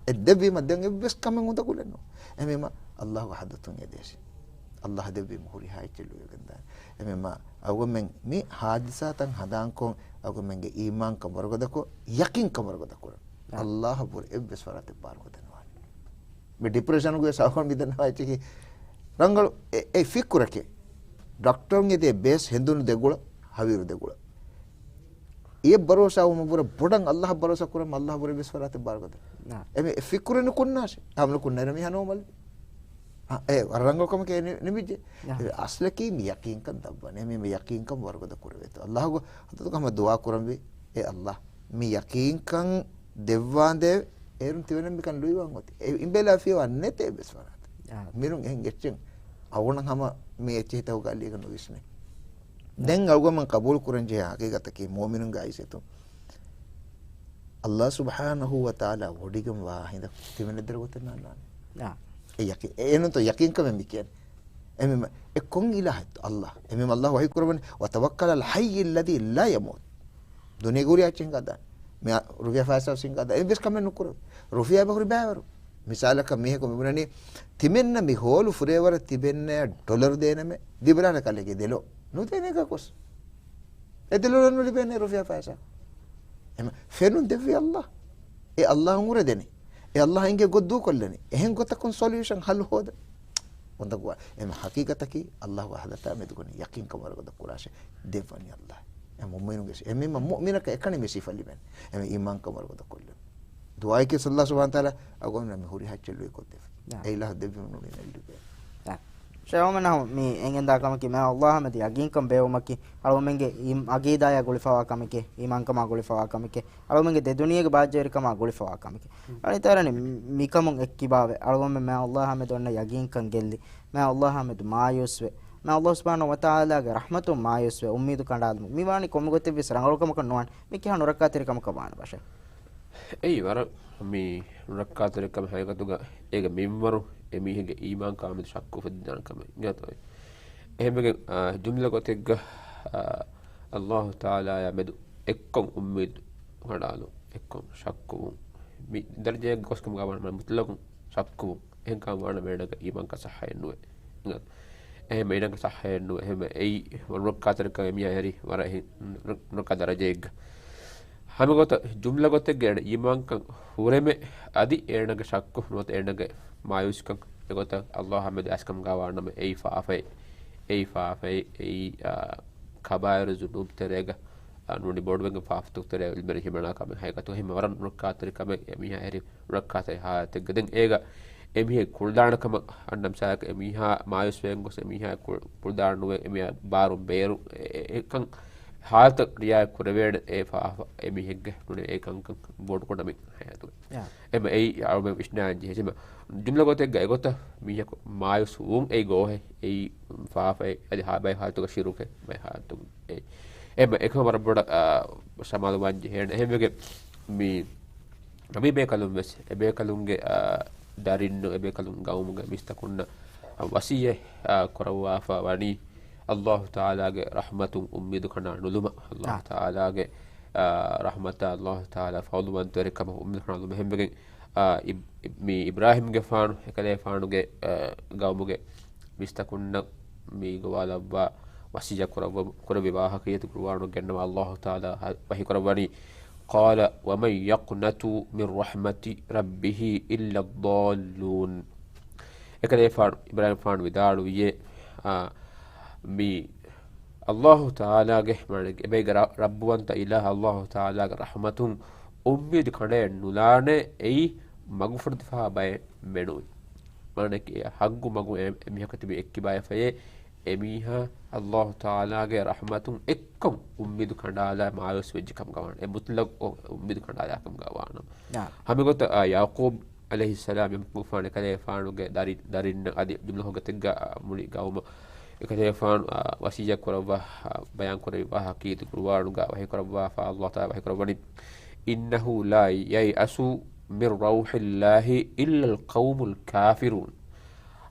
އެ ދެއްވީމަ ދެން އެއްވެސް ކަމެއް އުނދަގުލެއް ނޫން. އެމީމަ އައްލާހުގެ ޙަޟްރަތުން އެދޭށި. އައްލާހް ދެއްވީމަ ހުރިހާ އެއްޗެއް ލުއިގެންދާނެ. އެމީމަ އަޅުގަނޑުމެން މި ޙާދިސާތައް ހަނދާންކޮށް އަޅުގަނޑުމެންގެ އީމާންކަން ވަރުގަދަކޮށް، ޔަޤީންކަން ވަރުގަދަ ކުރަން. އާ. އައްލާހަށްވުރެ އެއްވެސް ފަރާތެއް ބާރު ނުދެންނަވާނެ. މި ޑިޕްރެޝަނުގެ ސަބަބުން މި ދެންނަވާ އެއްޗަކީ ރަނގަޅު އެ، އެ ފިކުރަކީ. ޑޮކްޓަރުން އެދޭ ބޭސް ހެނދުނު ދެގުޅަ، ހަވީރު ދެގުޅަ. އެ ބަރޯސާ ވުމަށްވުރެ ބޮޑަށް އައްލާހަށް ބަރޯސާ ކުރަމު އައްލާހް ވުރެ އެއްވެސް ފަރާތެއް ބާރުގަދަ. ނާ. އެމެ އެ ފިކުރެއް ނުކުންނާށި. ހަމަ ނުކުންނައިރަ މީހާ ނޯމަލް. އާ، އެ ވަރަށް ރަނގަޅު ކަމަކޭ ނި-، ނިމިއްޖެ. ނާ. އެ އަސްލަކީ މި ޔަޤީންކަން ދައްވަން. އެމީ މި ޔަޤީންކަން ވަރުގަދަ ކުރެވޭތޯ. އައްލާހުގެ ޙަޟްރަތުގަ ހަމަ ދުޢާ ކުރަންވީ. އޭ އައްލާހް، މި ޔަޤީންކަން ދެއްވާނދޭ އޭރުން ތިބެނެއް މިކަން ލުއިވާން އޮތީ. އެ އިނބޭލާ ފިޔަވާ ނެތޭ އެއްވެސް ފަރާތެއް. އާ. މިރުން އެހެން އެއްޗެއް އަޅުގަނޑަށް ހަމަ މި އެއްޗެއް ހިތަށް ގައިލީގަ ނުވިސްނޭ. ދެން އަޅުގަނޑުމެން ޤަބޫލު ކުރަން ޖެހޭ ޙަޤީޤަތަކީ މުއުމިނުންގެ އައިސް އެތުން. އައްލާހު ސުބްޙާނަހޫ ވަތަޢާލާ ވޮޑިގެންވާ ހިނދަކު ތިމެން ދެރަ ގޮތެއް ނާންނާނެ. އާ. އެ ޔަޤީން، އެ އެނުންތޯ ޔަޤީންކަމެއް މި ކިޔަން. އެމެ، އެ ކޮން އިލާހެއްތޯ؟ އައްލާހް. އެމެ އައްލާހް ވަޙީ ކުރައްވަނީ، "وَتَوَكَّلْ عَلَى الْحَيِّ الَّذِي لَا يَمُوتُ." ދުނިޔޭގަ ހުރި އެއްޗެއް ހިނގާދާނެ. މި ރުފިޔާ ފައިސާ ހިނގާދާނެ. އެއްވެސް ކަމެއް ނުކުރެވޭ. ރުފިޔާ އެބަ ހުރި ބައިވަރު. މިސާލަކަށް މީހަކު މި ބުނަނީ، ތިމެންނަށް މި ހޯލު ފުރޭވަރަށް ތިބެންނަޔަށް ޑޮލަރު ދޭނަމޭ، ދީބަލާނެ ކަލޭގެ ދެލޯ. ނުދޭނެ އެކަކުސް. އެ ދެލޯ ނުލިބޭނެ ރުފިޔާ ފައިސާ. އެމަ ފެނުން ދެއްވީ އައްލާހް. އެ އައްލާހުން އުރެދެނީ. އެ އައްލާހް އިނގޭ ގޮތް ދޫކޮށްލަނީ. އެހެން ގޮތަކުން ސޮލިއުޝަން ހައްލު ހޯދަން. އުނދަގޫވާ. އެމަ ޙަޤީޤަތަކީ އައްލާހު ވަޙްދަތާ މެދުގަނެ ޔަޤީންކަން ވަރުގަދަ ކުރާށޭ. ދެއްވަނީ އައްލާހް. އެ މުއުމިނުގެ އެމީމަ މުއުމިނަކަށް އެކަނި މި ސިފަ ލިބެން. އެމެ އީމާންކަން ވަރުގަދަ ކޮށްލަން. ދުޢާއެކޭ އައްލާހު ސުބްޙާނަހޫ ވަތަޢާލާ އަޅުގަނޑުމެންނަށް މި ހުރިހާ އެއްޗެއް ލުއިކޮށްދެއްވި. އެ އިލާހު ދެއްވީމަ ނޫނީ ނެއްލިބޭ. ޝައިހުމެންނަށް މި އެނގެންދާ ކަމަކީ، މާ އައްލާހާމެދު ޔަގީންކަން ބޭއްވުމަކީ، އަޅުގަނޑުމެންގެ އި-، އަގީދާޔާ ގުޅިފަވާ ކަމެކޭ، އީމާންކަމާ ގުޅިފަވާ ކަމެކޭ، އަޅުގަނޑުމެންގެ ދެދުނިޔޭގެ ބާއްޖަވެރިކަމާ ގުޅިފަވާ ކަމެކޭ. އަނެއް އަޅުގަނޑުމެން މިކަމުން އެއްކިބާވެ، އަޅުގަނޑުމެން މާ އައްލާހާމެދު އޮންނަ ޔަގީންކަން ގެއްލި، މާ އައްލާހާމެދު މާޔޫސްވެ، މާ އައްލާހު ސުބްޙާނަހު ވަތަޢާލާގެ ރަޙްމަތުން މާޔޫސްވެ، އުއްމީދު ކަނޑާލުމުން. މިވާނީ ކޮންމެ ގޮތެއްވެސް ރަނގަޅު ކަމަކަށް ނުވާނެ. މި ކިހާ ނުރައްކާތެރި ކަމަކަށް ވާނެ ބަޝޭ؟ އެއީ ވަރަށް މި ނުރައްކާތެރިކަމެއް. ހަގީގަތުގަ އޭގެ މިންވަރު އެމީހެއްގެ އީމާންކަމާމެދު ޝައްކު އުފެއްދިދާނެ ކަމެއް އިނގޭތޯ. އެހެންވެގެން، އާ، ޖުމްލަ ގޮތެއްގަ، އާ، އައްލާހު ތަޢާލާޔާ މެދު އެއްކޮށް އުއްމީދު ކަނޑާލުން، އެއްކޮށް ޝައްކުވުން، މި ދަރަޖައެއް ގޮސް ކަމުގަ ވާނަމަ މުތްލަޤުން ޝައްކުވުން. އެހެން ކަމަށް ވާނަމަ އޭނަގެ އީމާންކަން ޞައްޙައެއް ނުވޭ. އެހެން އޭނަގެ ޞައްޙައެއް ނުވޭ. އެހެން އެއީ ނުރައްކާތެރިކަން އެމީހާ އެހެރީ ވަރަށް އެހެން ނުރައްކާ ދަރަޖައެއްގަ. ހަމަ ގޮތަށް ޖުމްލަ ގޮތެއްގަ އޭނަ އީމާންކަން ހުރެމެ އަދި އޭނަގެ ޝައްކު ނުވަތަ އޭނަގެ މާޔޫސްކަން އެގޮތަށް އައްލާހާމެދު އައިސް ކަމުގަ ވާނަމަ އެއީ ފާފައެއް. އެއީ ފާފައެއް. އެއީ، އާ، ކަބާއިރު ޒުނޫބް ތެރޭގަ، އާ، ނޫނީ ބޮޑުވެގެން ފާފަތަކު ތެރޭ އިލްމެރި ހިމަނާ ކަމެއް. ހަގީގަތުގަ އެހެން ވަރަށް ނުރައްކާތެރި ކަމެއް އެމީހާ އެހެރީ ނުރައްކާތެރި ހާލަތެއްގަ. ދެން އޭގަ އެމީހެއް ކުޅުދާނެ ކަމަށް އަންނަ މިސާލަކަށް އެމީހާ މާޔޫސްވެގެން ގޮސް އެމީހާ ކު-، ކުޅުދާނެ ނުވެ އެމީހާ ބާރުން ބޭރު އެ-، އެ-، އެކަން ހާލަތަށް ރިއާޔަތް ކުރެވޭނެ އެ ފާފަ އެމީހެއްގެ ނޫނީ އެ ކަންކަން ބޮޑުކުރަމިން ހަގީގަތުގަ. އެމަ އެއީ އަޅުމެން ވިސްނާން ޖެހޭ ހަމަ ޖުމްލަ ގޮތެއްގަ އެގޮތަށް މީހަކު މާޔޫސް ވުން އެއީ ގޯހެއް، އެއީ ފާފައެއް، އަދި ހާ-، ބައެއް ހާލަތުގަ ޝިރުކެއް، ބައެއް ހާލަތުގަ އެ-، އެމަ އެކަމަ ވަރަށް ބޮޑަށް، އާ، ސަމާލުވާން ޖެހޭނެ. އެހެންވެގެން މި ނަބީ ބޭކަލުން ވެސް އެބޭކަލުންގެ، އާ، ދަރިންނު އެބޭކަލުން ގައުމުގެ މީސްތަކުންނަށް ވަޞިއްޔަތް، އާ، ކުރައްވާފަ ވަނީ އައްލާހު ތަޢާލާގެ ރަޙްމަތުން އުއްމީދު ކަނޑާ ނުލުމަށް. އައްލާހު ތަޢާލާގެ، އާ، ރަޙްމަތާ، އައްލާހު ތަޢާލާ ފަޟުލުވަންތަވެރިކަމަށް އުއްމީދު ކަނޑާ ނުލުމަށް. އެހެންވެގެން، އާ، އިބް-، އިބް-، މި އިބްރާހީމްގެފާނު އެކަލޭފާނުގެ، އާ، ގައުމުގެ މީސްތަކުންނަށް މި ގޮވާލައްވާ ވަޞިއްޔަތް ކުރައްވަ-، ކުރެއްވި ވާހަކައެއް ޤުރުއާނުގަ ގެންނަވާ އައްލާހު ތަޢާލާ ވަޙީ ކުރައްވަނީ، قال ومن يقنط من رحمة ربه إلا الضالون. އެކަލޭފާނު، އިބްރާހީމްފާނު ވިދާޅުވިއޭ، އާ، މި އައްލާހު ތަޢާލާގެ، މާނަ އެބައިގެ ރަ-، ރައްބުވަންތަ އިލާހު އައްލާހު ތަޢާލާގެ ރަޙްމަތުން އުއްމީދު ކަނޑައެއް ނުލާނެ، އެއީ މަގުފުރިދިފާ ބައެއް މެނުވި. މާނައަކީ އެ ޙައްޤު މަގު އެ-، އެމީހަކު ތިބި އެއްކިބާވެފައޭ، އެމީހާ އައްލާހު ތަޢާލާގެ ރަޙްމަތުން އެއްކޮށް އުއްމީދު ކަނޑާލާ މާޔޫސް ވެއްޖެ ކަމުގަ ވާނަމަ، އެ މުތްލަޤު އުއްމީދު ކަނޑާލާ ކަމުގަ ވާނަމަ. އާ. ހަމަގޮތަށް، އާ، ޔަޢުޤޫބް ޢަލައިހިއްސަލާމް އެމަގުފާނު އެކަލޭފާނުގެ ދަރި-، ދަރިންނަށް އަދި ޖުމްލަ ގޮތެއްގަ، އާ، މުޅި ގައުމަށް އެކަލޭފާނު، އާ، ވަޞިއްޔަތް ކުރައްވާ، އާ، ބަޔާން ކުރެއްވި ވާހަކައީ ޤުރުއާނުގަ ވަޙީ ކުރައްވާފަ، އައްލާހު ތަޢާލާ ވަޙީ ކުރައްވަނީ، إنه لا ييأس من روح الله إلا القوم الكافرون.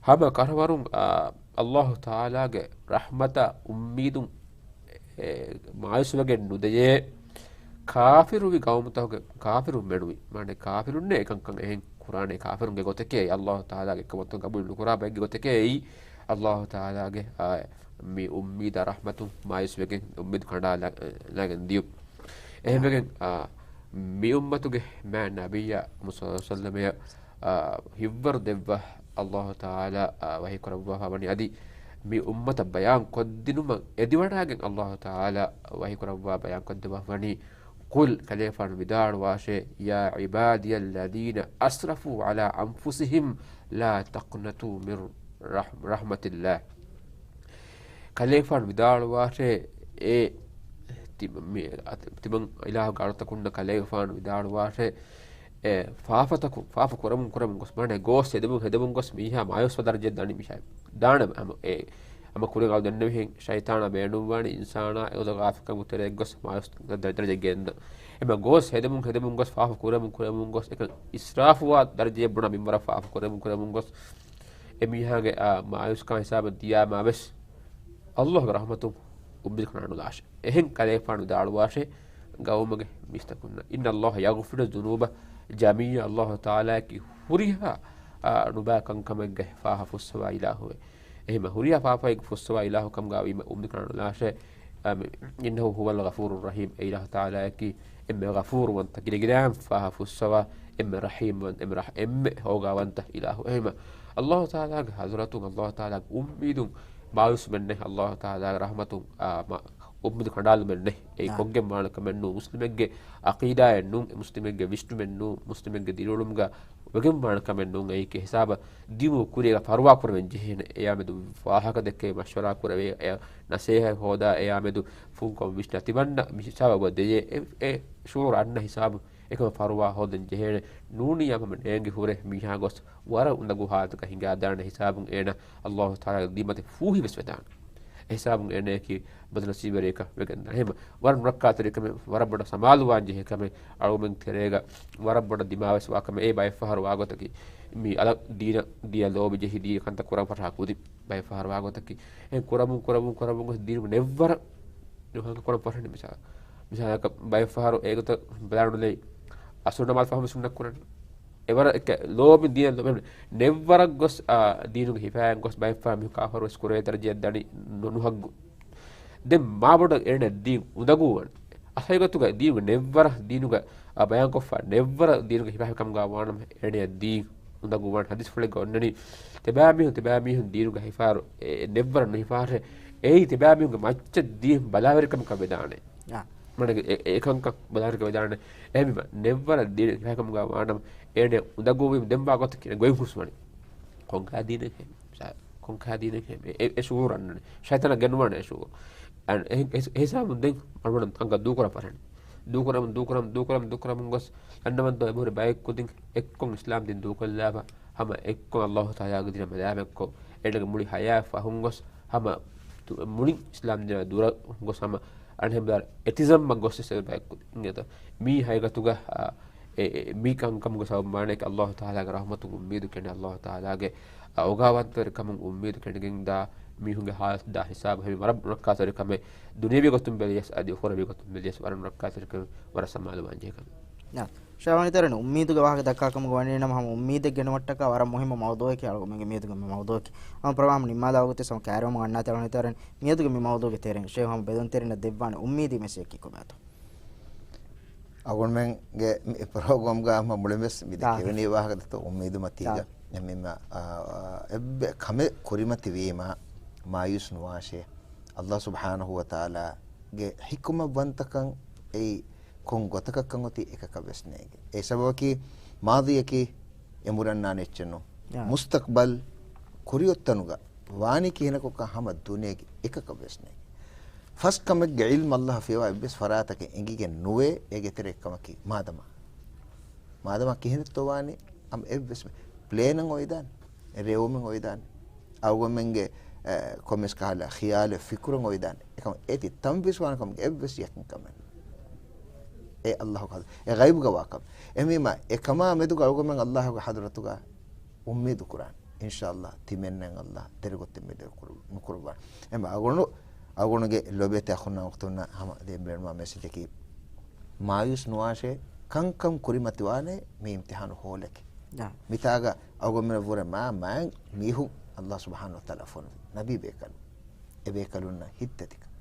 ހަމަ ކަށަވަރުން، އާ، އައްލާހު ތަޢާލާގެ ރަޙްމަތަށް އުއްމީދުން، އެ، މާޔޫސްވެގެން ނުދެޔޭ ކާފިރުވި ޤައުމުތަކުގެ ކާފިރުން މެނުވި. މާނަ ކާފިރުންނޭ އެކަންކަން އެހެން ކުރާނެ. ކާފިރުންގެ ގޮތެކޭ އައްލާހު ތަޢާލާގެ އެކަމަށް ޤަބޫލު ނުކުރާ ބައެއްގެ ގޮތެކޭ އެއީ. އައްލާހު ތަޢާލާގެ، އާ، މި އުއްމީދާ ރަޙްމަތުން މާޔޫސްވެގެން އުއްމީދު ކަނޑާލާ-، ލާގެން ދިޔުން. އެހެންވެގެން، އާ، މި އުއްމަތުގެ މާތް ނަބިއްޔާ މުޙައްމަދު ޞައްލަﷲ ޢަލައިހި ވަސައްލަމަޔަށް، އާ، ހިއްވަރު ދެއްވާ އައްލާހު ތަޢާލާ، އާ، ވަޙީ ކުރައްވާފަ ވަނީ އަދި މި އުއްމަތަށް ބަޔާން ކޮށްދިނުމަށް އެދިވަޑާގެން އައްލާހު ތަޢާލާ ވަޙީ ކުރައްވާ ބަޔާން ކޮށްދެއްވާފަ ވަނީ، قل، ކަލޭފާނު ވިދާޅުވާށޭ، يا عبادي الذين أسرفوا على أنفسهم لا تقنطوا من رح-، رحمة الله. ކަލޭފާނު ވިދާޅުވާށޭ، އޭ ތި-، މި-، އަތި-، ތިމަން އިލާހުގެ އަޅުތަކުންނަށް ކަލޭފާނު ވިދާޅުވާށޭ، އެ ފާފަތަކު، ފާފަ ކުރަމުން ކުރަމުން ގޮސް، މާނަ ގޯސް ހެދެމުން ހެދެމުން ގޮސް މީހާ މާޔޫސް ދަރަޖައަށް ދާނީ މިހާ ދާނަމަ ހަމަ އެ ހަމަ ކުރިން އަޅު ދެންނެވިހެން ޝައިޠާނާ ބޭނުންވާނީ އިންސާނާ އެ އުދަގާފިކަމުގެ ތެރެއަށް ގޮސް މާޔޫސް ދަ-، ދަ-، ދަރަޖައަށް ގެންދަން. އެމަ ގޯސް ހެދެމުން ހެދެމުން ގޮސް ފާފަ ކުރަމުން ކުރަމުން ގޮސް އެކަން އިސްރާފުވާ ދަރަޖައަށް ބުނާ މިންވަރަށް ފާފަ ކުރަމުން ކުރަމުން ގޮސް އެމީހާގެ، އާ، މާޔޫސްކަން ހިސާބަށް ދިޔާމާ ވެސް އައްލާހުގެ ރަޙްމަތުން އުއްމީދު ކަނޑާ ނުލާށޭ. އެހެން ކަލޭފާނު ވިދާޅުވާށޭ ގައުމުގެ މީސްތަކުންނަށް، إن الله يغفر الذنوب جميعا، އައްލާހު ތަޢާލާއަކީ ހުރިހާ، އާ، ނުބައި ކަންކަމެއްގެ ފާފަ ފުއްސަވާ އިލާހުވެ. އެހެންމަ ހުރިހާ ފާފައެއް ފުއްސަވާ އިލާހު ކަމުގަ ވީމަ އުއްމީދު ކަނޑާ ނުލާށޭ. އާ، މި، إنه هو الغفور الرحيم، އެ އިލާހު ތަޢާލާއަކީ އެންމެ ޣަފޫރުވަންތަ، ގިނަގިނައިން ފާފަ ފުއްސަވާ، އެންމެ ރަޙީމްވަން-، އެންމެ ރަޙް-، އެންމެ ހޯގާވަންތަ އިލާހު. އެހެންމަ އައްލާހު ތަޢާލާގެ ޙަޟްރަތުން، އައްލާހު ތަޢާލާގެ އުއްމީދުން މާޔޫސް މެންނެ، އައްލާހު ތަޢާލާގެ ރަޙްމަތުން، އާ، މަ-، އުއްމީދު ކަނޑާލުމެއް ނެތް. އެއީ ކޮށްގެން ވާނެ ކަމެއް ނޫން. މުސްލިމެއްގެ ޢަޤީދާއެއް ނޫން، މުސްލިމެއްގެ ވިސްނުމެއް ނޫން، މުސްލިމެއްގެ ދިރިއުޅުމުގަ ވެގެން ވާނެ ކަމެއް ނޫން. އެއީކީ ހިސާބަށް ދިޔުމުގެ ކުރީގަ ފަރުވާ ކުރެވެން ޖެހޭނެ. އެއާމެދު ވާހަކަ ދެއްކެވި، މަޝްވަރާ ކުރެވޭ، އެ ނަސޭހަތް ހޯދާ، އެއާމެދު ފުންކޮށް ވިސްނާ ތިމަންނަ މި ހިސާބަށް ދެޔޭ. އެ، އެ ޝުޢޫރު އަންނަ ހިސާބު އެކަމަށް ފަރުވާ ހޯދަން ޖެހޭނެ. ނޫނީ ހަމަ ނޭނގި ހުރެ މީހާ ގޮސް ވަރަށް އުނދަގޫ ހާލަތަކަށް ހިނގާދާނެ ހިސާބުން އޭނަ ﷲ ތަޢާލާގެ ދިމާވެސް ފޫހިވެސް ވެދާނެ. އެހިސާބުން އޭނަޔަކީ ބަދުނަސީބުވެރިޔަކަށް ވެގެންދާނެ. އެހެން ވަރަށް ނުރައްކާތެރި ކަމެއް، ވަރަށް ބޮޑަށް ސަމާލުވާން ޖެހޭ ކަމެއް، އަޅުމެން ތެރޭގަ ވަރަށް ބޮޑަށް ދިމާވެސް ވާ ކަމެއް. އެ ބައެއް ފަހަރު ވާގޮތަކީ މި އަލަށް ދީނަށް ދިޔަ ލޯބި ޖެހި ދީން ކަންތައް ކުރަން ފަށާ ކުދިން ބައެއް ފަހަރު ވާގޮތަކީ އެ ކުރަމުން ކުރަމުން ކުރަމުން ގޮސް ދީނުގެ ނެއްވަރަށް ނުހަނގަ ކުރަން ފަށަނީ. މިސާލަށް، މިސާލަކަށް ބައެއް ފަހަރު އެގޮތަށް ބަލާނުލެއް އަސުރު ނަމާދު ފަހުން ސުންނަ ކުރަނީ. އެވަރަށް އެކެ ލޯބި ދީން ލޯބި ނެއްވަރަށް ގޮސް، އާ، ދީނުގެ ހިފައިން ގޮސް ބައެއް ފަހަރު މި ކާފަރު ވެސް ކުރޭ ދަރަޖައަށް ދަނީ ނު-، ނުހައްގު. ދެން މާބޮޑަށް އޭނަ ދީން އުނދަގޫވަން. އަސަލުގޮތުގަ ދީނުގެ ނެއްވަރަށް ދީނުގަ، އާ، ބަޔާންކޮށްފަ ނެއްވަރަށް ދީނުގެ ހިފާހިކަމުގަ ވާނަމަ އޭނަ ދީން އުނދަގޫވަން. ހަދީސްފުޅެއްގަ އޮންނަނީ، ތިބާމީހުން، ތިބާމީހުން ދީނުގަ ހިފާރު، އެ، ނެއްވަރަށް ނުހިފާށޭ. އެއީ ތިބާމީހުންގެ މައްޗަށް ދީން ބަލާވެރިކަމަކަށް ވެދާނެ. އާ. މަނަގެ އެ، އެ ކަންކަން ބަލާވެރިކަމަކަށް ވެދާނެ. އެހެންވީމަ ނެއްވަރަށް ދީނުގެ ހިފާހިކަމުގަ ވާނަމަ އޭނަ އުނދަގޫވީމަ ދެން ވާ ގޮތަކީ ގޮތް ހުސްވަނީ. ކޮންކަހަލަ ދީނެއްހޭ؟ ކޮންކަހަލަ ދީނެއްހޭ؟ އެ، އެ ޝުޢޫރު އަންނަނީ. ޝައިޠާނަށް ގެންނުވާނެ އެ ޝުޢޫރު. އަން-، އެ، އެ، އެހިސާބުން ދެން އަޅުގަނޑު ތަންކަށް ދޫކުރަން ފަށަނީ. ދޫކުރަމުން، ދޫކުރަމުން، ދޫކުރަމުން، ދޫކުރަމުން ގޮސް އަންނަމަންތޯ އެބަހުރި ބައެއް ކުދިން އެއްކޮށް އިސްލާމް ދީން ދޫކޮށްލާފަ، ހަމަ އެއްކޮށް އައްލާހު ތަޢާލާގެ ދީނަށް ބަލާމެއްކޮށް، އޭނަގެ މުޅި ޙަޔާތް ފަހުން ގޮސް، ހަމަ ތު-، މުޅި އިސްލާމް ދީނަށް ދުރަށް ގޮސް، ހަމަ އަންހެންބާރު އެތިޒަމްއަށް ގޮސް އެ ބައެއް ކުދިން އެތަ. މީ ހަގީގަތުގަ، އާ، އެ، އެ، މި ކަންކަމުގެ ސަބަބުން ވާނެ އައްލާހު ތަޢާލާގެ ރަޙްމަތުން އުއްމީދު ކެނޑި، އައްލާހު ތަޢާލާގެ، އަ، އޮގާވަންތަވެރިކަމުން އުއްމީދު ކެނޑިގެން ދާ މީހުންގެ ހާލަތު ދާ ހިސާބު ހެވި ވަރަށް ނުރައްކާތެރި ކަމެއް. ދުނިޔެވީ ގޮތުން ބެލިޔަސް އަދި އުޚުރަވީ ގޮތުން ބެލިޔަސް ވަރަށް ނުރައްކާތެރި ކަމެއް، ވަރަށް ސަމާލުވާން ޖެހޭ ކަމެއް. ޝާވަނި ތެރެން އުއްމީދުގެ ވާހަކަ ދައްކާ ކަމުގަ ވަނީނަމަ، ހަމަ އުއްމީދެއް ގެނުމަށްޓަކާ ވަރަށް މުހިއްމު މައުޟޫޢެކޭ އަޅުގަނޑުމެންގެ މިއަދުގެ މި މައުޟޫޢަކީ. ހަމަ ޕްރޮގްރާމް ނިންމާލާ ވަގުތު ހަމަ ކައިރިވަމުން އަންނާތި އަޅުގަނޑު ތެރެން މިއަދުގެ މި މައުޟޫޢުގެ ތެރެއިން ޝޭޚް ހަމަ ބެލުންތެރިންނަށް ދެއްވާނެ އުއްމީދީ މެސެޖަކީ ކޮބާތޯ؟ އަޅުގަނޑުމެންގެ މި ޕްރޮގްރާމްގަ ހަމަ މުޅިންވެސް މި ދެ ތާ. ކެވެނި ވާހަކަ ދެތޯ އުއްމީދު މަތީގަ. ތާ. އެހެންވީމަ، އާ، އާ، އެއްވެ ކަމެއް ކުރިމަތިވީމަ މާޔޫސް ނުވާށޭ. އައްލާހު ސުބްޙާނަހު ވަތަޢާލާގެ ޙިކުމަތްވަންތަކަން އެއީ ކޮން ގޮތަކަށްކަން އޮތީ އެކަކަށް ވެސް ނޭނގެ. އެ ސަބަބަކީ މާޟީއަކީ އެ މުރަންނާނެ އެއްޗެއް ނޫން. ޔާ. މުސްތަޤްބަލް ކުރިއޮށްތަނުގަ ވާނީ ކިހިނަކުކަން ހަމަ ދުނިޔޭގެ އެކަކަށް ވެސް ނޭނގެ. ފަސް ކަމެއްގެ ޢިލްމު އައްލާހަށް ފިޔަވާ އެއްވެސް ފަރާތަކަށް އެނގިގެން ނުވޭ އޭގެ ތެރެ އެއްކަމަކީ މާދަމާ. މާދަމާ ކިހިނެއްތޯ ވާނީ ހަމަ އެއްވެސް ޕްލޭނެއް އޮވެދާނެ، ރޭވުމެއް އޮވެދާނެ. އަޅުގަނޑުމެންގެ، އެ، ކޮންމެސް ކަހަލަ ޚިޔާލެއް ފިކުރެއް އޮވެދާނެ. އެކަމަ އޭތި ތަންފީޒު ވާނެ ކަމުގެ އެއްވެސް ޔަޤީންކަމެއް ނެތް. އެ އައްލާހު ޤާދިރު. އެ ޣައިބުގަ ވާ ކަމެއް. އެހެންވީމަ އެކަމާ މެދުގަ އަޅުގަނޑުމެން އައްލާހުގެ ޙަޟްރަތުގަ އުއްމީދު ކުރާނެ. އިންޝާއްލާހް، ތިމަންނައަށް އައްލާހް ދެރަގޮތެއް މި ދެރަ ކުރު-، ނުކުރައްވާނެ. އެހެންވީމަ އަޅުގަނޑު، އަޅުގަނޑުގެ ލޮބުވެތި އަޚުންނާ އުޚްތުންނަށް ހަމަ ދޭން ބޭނުންވާ މެސެޖަކީ، މާޔޫސް ނުވާށޭ، ކަންކަން ކުރިމަތިވާނެ މި އިމްތިޙާނު ހޯލަކީ. ޔާ. މިތާގަ އަޅުގަނޑުމެން ވުރެ މާ މާތް މީހުން އައްލާހު ސުބްޙާނަހު ވަތަޢާލާ ފޮނުވި ނަބީ ބޭކަލުން. އެ ބޭކަލުންނަށް ހިތްދަތިކަން.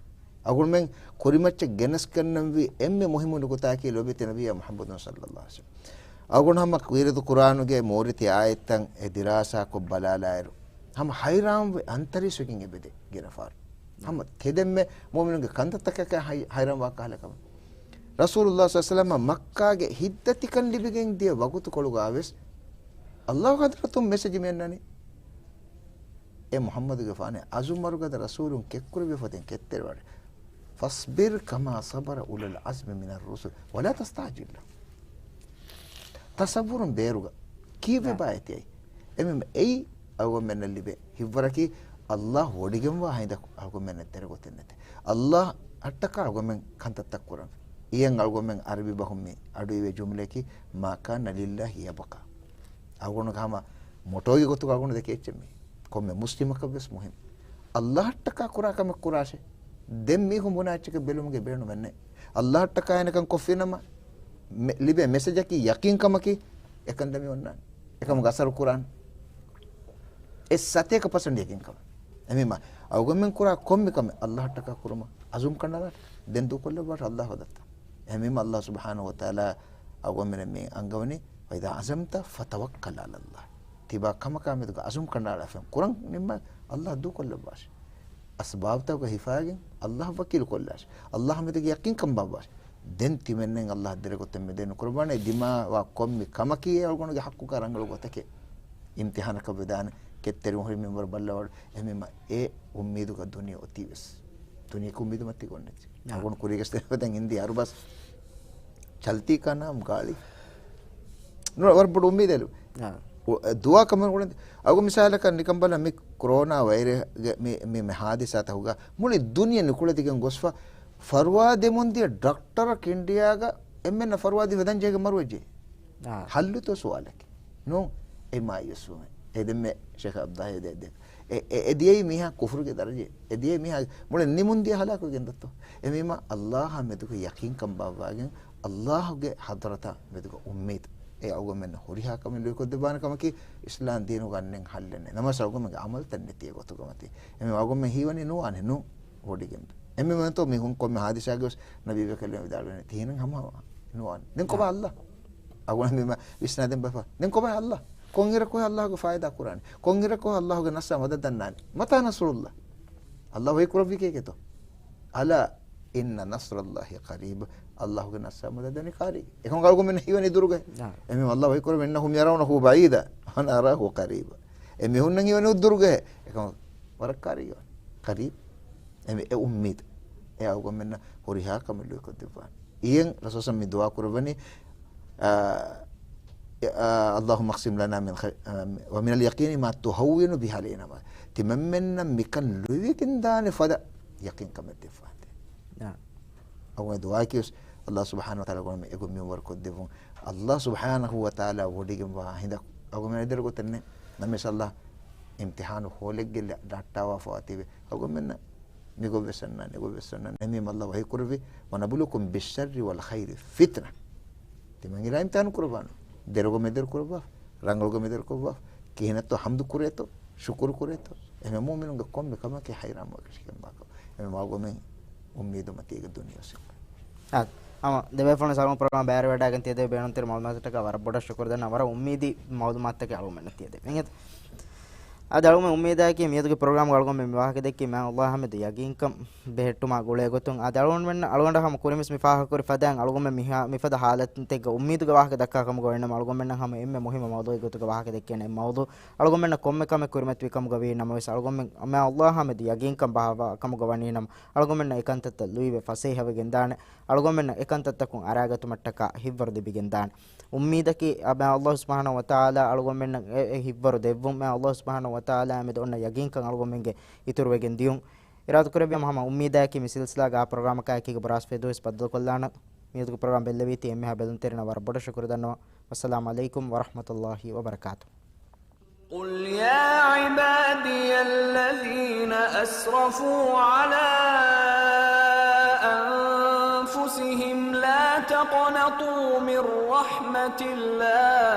އަޅުގަނޑުމެން ކުރިމައްޗަށް ގެނެސްގަންނަންވީ އެންމެ މުހިއްމު ނުކުތާއަކީ ލޯބިވެތި ނަބިއްޔާ މުޙައްމަދު ޞައްލައްލާހު ޢަލައިހި ވަސައްލަމް. އަޅުގަނޑު ހަމަ ކުރިއަށް ޤުރްއާނުގެ މޫރިތި އާޔަތްތައް އެ ދިރާސާކޮށް ބަލާލާއިރު، ހަމަ ޙައިރާންވެ އަންތަރީސްވެގެން އެބަދޭ ގިނަ ފަހަރު. ހަމަ ތެދެންމެ މުއުމިނުންގެ ކަންތައްތަކަކަށް ޙައި-، ޙައިރާންވާ ކަހަލަ ކަމެއް. ރަސޫލުﷲ ޞައްލަﷲު ޢަލައިހި ވަސައްލަމަށް މައްކާގެ ހިތްދަތިކަން ލިބިގެން ދިޔަ ވަގުތުކޮޅުގަވެސް އައްލާހު ޙަޟްރަތުން މެސެޖް މިއަންނަނީ. އޭ މުޙައްމަދުގެފާނޭ، އަޒުމް އަރުގަދަ ރަސޫލުން ކެތްކުރެއްވި ފޮތެއް ކެތްތެރިވާނެ. فاصبر كما صبر أولو العزم من الرسل ولا تستعجل لهم. ތަޞައްވުރުން ބޭރުގަ ކީއްވެބާ އެތިއައީ؟ އެމެ އެއީ އަޅުގަނޑުމެންނަށް ލިބޭ ހިތްވަރަކީ، އައްލާހު ވޮޑިގެންވާ ހިނދަކު އަޅުގަނޑުމެންނަށް ދެރަގޮތެއް ނެތޭ. އައްލާހަށްޓަކާ އަޅުގަނޑުމެން ކަންތައްތައް ކުރަން. އިއެން އަޅުގަނޑުމެން ޢަރަބި ބަހުން މި އަޑުއިވޭ ޖުމްލައަކީ، ما كان لله يبقى. އަޅުގަނޑުގެ ހަމަ މޮޓޯގެ ގޮތުގަ އަޅުގަނޑު ދެކޭ އެއްޗެއް މީ. ކޮންމެ މުސްލިމަކަށްވެސް މުހިންމު. އައްލާހަށްޓަކާ ކުރާ ކަމެއް ކުރާށޭ. ދެން މީހުން ބުނާ އެއްޗެކޭ ބެލުމުގެ ބޭނުމެއް ނެތް. އައްލާހަށްޓަކާ އޭނަކަން ކޮށްފިނަމަ، މެ-، ލިބޭ މެސެޖަކީ ޔަޤީންކަމަކީ، އެކަން ދެމި އޮންނާނެ. އެކަމުގެ އަސަރު ކުރާނެ. އެ ސަތޭކަ ޕަސެންޓް ޔަޤީންކަމެއް. އެމީމާ، އަޅުގަނޑުމެން ކުރާ ކޮންމެ ކަމެއް އައްލާހަށްޓަކާ ކުރުމަށް އަޒުމް ކަނޑައަޅާ، ދެން ދޫކޮށްލައްވާށޭ އައްލާހު ހަދައްތަ. އެމީމާ އައްލާހު ސުބްޙާނަހު ވަތަޢާލާ އަޅުގަނޑުމެން މި އަންގަވަނީ، وإذا عزمت فتوكل على الله. ތިބާ ކަމަކާ މެދުގަ އަޒުމް ކަނޑައަޅާފަ ކުރަން ނިންމާ އައްލާހު ދޫކޮށްލައްވާށޭ. އަސްބާބުތަކުގަ ހިފާގެން އައްލާހަށް ވަކީލު ކޮށްލާށޭ. އައްލާހު މެދުގަ ޔަޤީންކަން ބާއްވާށޭ. ދެން ތިމެންނެން އައްލާހް ދެރަގޮތެއް މިދޭން ނުކުރައްވާނެ. ދިމާވާ ކޮންމެ ކަމަކީ އެ އަޅުގަނޑުގެ ޙައްޤުގަ ރަނގަޅު ގޮތަކެއް. އިމްތިޙާނަކަށް ވެދާނެ. ކެތްތެރިވުން ހުރި މިންވަރު ބައްލަވާ އެހެންވީމަ އެ އުއްމީދުގަ ދުނިޔެ އޮތީ ވެސް. ދުނިޔެ އުއްމީދު މަތީ ގޮންނެތި. އަ. އަޅުގަނޑު ކުރީގަސް ދެން އިންދީ އަރުބަސް. ޗަލްތީ ކާ ނާމް ގާޅި. ނު، ވަރަށް ބޮޑު އުއްމީދެއް. އަ. އު، އެ، ދުޢާ ކަމަށް އުޅެން. އަގު މިސާލަކަށް ނިކަން ބަލަ މި ކޮރޯނާ ވައިރަސްގެ މި، މި، މި ހާދިސާތަކުގަ މުޅި ދުނިޔެ ނިކުޅެދިގެން ގޮސްފަ ފަރުވާ ދެމުން ދިޔަ ޑޮކްޓަރަކު އިންޑިއާގަ އެންމެންނަށް ފަރުވާ ދީ ހަދަން ޖެހޭގެ މަރުވެއްޖެ. އާ. ހައްލުތޯ ސުވާލަކީ؟ ނޫން. އެ މާ އިވެސްވުމެއް. އެ ދެންމެ ޝޭޚް އަބްދާހި ދެ، ދެ. އެ، އެ، އެ ދިޔައީ މީހާ ކުފުރުގެ ދަރަޖައެއް. އެ ދިޔައީ މީހާ މުޅި ނިމުން ދިޔަ ހަލާކުވެގެން ދައްތޯ. އެމީމާ އައްލާހާ މެދުގަ ޔަޤީންކަން ބާއްވާގެން އައްލާހުގެ ޙަޟްރަތާ މެދުގަ އުއްމީދު. އެ އަޅުގަނޑުމެންނަށް ހުރިހާ ކަމެއް ލުއިކޮށްދެއްވާނެ ކަމަކީ އިސްލާމް ދީނުގަ އަންނަން ހައްލެއް ނެތް. ނަމަވެސް އަޅުގަނޑުމެންގެ ޢަމަލުތައް ނެތި އެގޮތުގަ މަތީ. އެމީ އަޅުގަނޑުމެން ހީވަނީ ނުވާނެ ނޫން. ވޮޑިގެން. އެމީ މަންތޯ މީހުން ކޮންމެ ހާދިސާގެ ވެސް ނަބީ ބަކަލުމެން ވިދާޅުވެނީ ތިހިނެއް ހަމަ ނުވާނެ. ދެން ކޮބާ އައްލާ؟ އަޅުގަނޑު މި ވިސްނާދޭން ބަފަ. ދެން ކޮބާ އައްލާ؟ ކޮންއިރަކު އައްލާހުގެ ފާއިދާ ކުރާނެ؟ ކޮންއިރަކު އައްލާހުގެ ނައްސާ މަދަދަށް ނާނެ؟ މަތާ ނަޞްރުﷲ؟ އައްލާ ވަޙީ ކުރެއްވި ކޭކޭތޯ؟ އަލާ އިންނަ ނަޞްރަﷲ ޤަރީބު. އައްލާހުގެ ނައްސާ މަދަދަށް ނިކާރީ. އެކަމަކު އަޅުގަނޑުމެން ހީވަނީ ދުރުގަ. އާ. އެމީ އައްލާ ވަޙީ ކުރެއްވި إنهم يرونه بعيدا ونراه قريبا. އެ މީހުންނަށް ހީވަނީ ދުރުގަ. އެކަމަކު ވަރަށް ކާރީގަ. ޤަރީބު. އެ، އެ އުއްމީދު. އެ އަޅުގަނޑުމެންނަށް ހުރިހާ ކަމެއް ލުއިކޮށްދެއްވާނެ. އިއެން ރަސޫލު މި ދުޢާ ކުރައްވަނީ، އާ، އާ، اللهم اقسم لنا من خي-، އާ، ومن اليقين ما تهون به علينا. ތިމަންމެންނަށް މިކަން ލުއިވެގެން ދާނެ ފަދަ ޔަޤީންކަމެއް ދެއްވާނދޭ. އާ. އަޅުގަނޑު ދުޢާއަކީ ވެސް އައްލާހު ސުބްޙާނަހު ވަތަޢާލާ އަޅުގަނޑުމެން އެގޮތް މިންވަރު ކޮށްދެއްވުން. އައްލާހު ސުބްޙާނަހު ވަތަޢާލާ ވޮޑިގެންވާ ހިނދަކު އަޅުގަނޑުމެން އެދެރަ ގޮތެއް ނެތް. ނަމަވެސް އައްލާހު އިމްތިޙާނު ހޯލެއްގެ ލަ-، ލައްޓާވާފަވާތީވެ. އަޅުގަނޑުމެންނަށް މިގޮތްވެސް އަންނާނެ، އެގޮތްވެސް އަންނާނެ. އެމީ އައްލާހު ވަޙީކުރެއްވި، ونبلوكم بالشر والخير فتنة. ތިމަން އިލާހު އިމްތިޙާނު ކުރައްވާނެ. ދެރަގޮ މެދެރު ކުރައްވާ، ރަނގަޅުގޮ މެދެރު ކުރައްވާ، ކިހިނެއްތޯ ޙަމްދު ކުރޭތޯ، ޝުކުރު ކުރޭތޯ. އެހެން މުއުމިނުންގެ ކޮންމެ ކަމަކީ ހައިރާންވާ ކަށިގެން ވާކަމަށް. އެމެ އަޅުގަނޑުމެން އުއްމީދު މަތީގަ ދުނިޔެ އޮތީ. އާ، ހަމަ ދެބޭފުޅުން ސަލާމް ޕްރޮގްރާމް ބައިވެރިވެވަޑައިގެން ތިޔަދޭ ބޭނުންތެރި މަޢުލޫމާތުތަކަށް ވަރަށް ބޮޑަށް ޝުކުރު ދަންނަ. ވަރަށް އުއްމީދީ މަޢުލޫމާތުތަކެއް އަޅުގަނޑުމެންނަށް ތިޔަދޭ. އިނގޭތަ؟ އަދި އަޅުގަނޑު އުއްމީދާއެކީ މިއަދުގެ ޕްރޮގްރާމްގަ އަޅުގަނޑުމެން މި ވާހަކަ ދެއްކީ މާތް އައްލާހާ މެދު ޔަގީންކަން ބެހެއްޓުމާ ގުޅޭ ގޮތުން. އަދި އަޅުގަނޑުމެން، އަޅުގަނޑަށް ހަމަ ކުރިންވެސް މި ފާހަގަކުރި ފަދައިން އަޅުގަނޑުމެން މިހާ، މިފަދަ ޙާލަތްތަކުގަ އުއްމީދުގެ ވާހަކަ ދައްކާ ކަމުގަ ވަނީނަމަ، އަޅުގަނޑުމެންނަށް ހަމަ އެންމެ މުހިއްމު މައުޟޫޢެއް ގޮތުގަ ވާހަކަ ދެއްކޭނެ މައުޟޫޢު އަޅުގަނޑުމެންނަށް ކޮންމެ ކަމެއް ކުރިމަތިވި ކަމުގަ ވީ ނަމަވެސް، އަޅުގަނޑުމެން މާތް އައްލާހާ މެދު ޔަގީންކަން ބަހައްވާ ކަމުގަ ވަނީނަމަ، އަޅުގަނޑުމެންނަށް އެކަންތައްތައް ލުއިވެ ފަސޭހަވެގެންދާނެ. އަޅުގަނޑުމެންނަށް އެކަންތައްތަކުން އަރާގަތުމަށްޓަކާ ހިތްވަރު ލިބިގެންދާނެ. އުއްމީދަކީ މާތް އައްލާހު ސުބްޙާނަހު ވަތަޢާލާ އަޅުގަނޑުމެންނަށް އެ، އެ ހިތްވަރު ދެއްވުން، މާތް އައްލާހު ސުބްޙާނަހު ވަތަޢާލާ މެދު އޮންނަ ޔަގީންކަން އަޅުގަނޑުމެންގެ އިތުރުވެގެން ދިޔުން. އިރާދަކުރެއްވިޔާމަ ހަމަ އުއްމީދާއެކީ މި ސިލްސިލާގަ އާ ޕްރޮގްރާމަކާއެކީގަ ބުރާސް ފެދުވެސް ބައްދަލުކޮށްލާނަން. މިއަދުގެ ޕްރޮގްރާމް ބެއްލެވީތީ އެންމެހާ ބެލުންތެރިންނަށް ވަރަށް ބޮޑަށް ޝުކުރު ދަންނަވަން. ވައްސަލާމް ޢަލައިކުމް ވަރަޙްމަތުﷲ ވަބަރަކާތު. قل يا عبادي الذين أسرفوا على أنفسهم لا تقنطوا من رحمة الله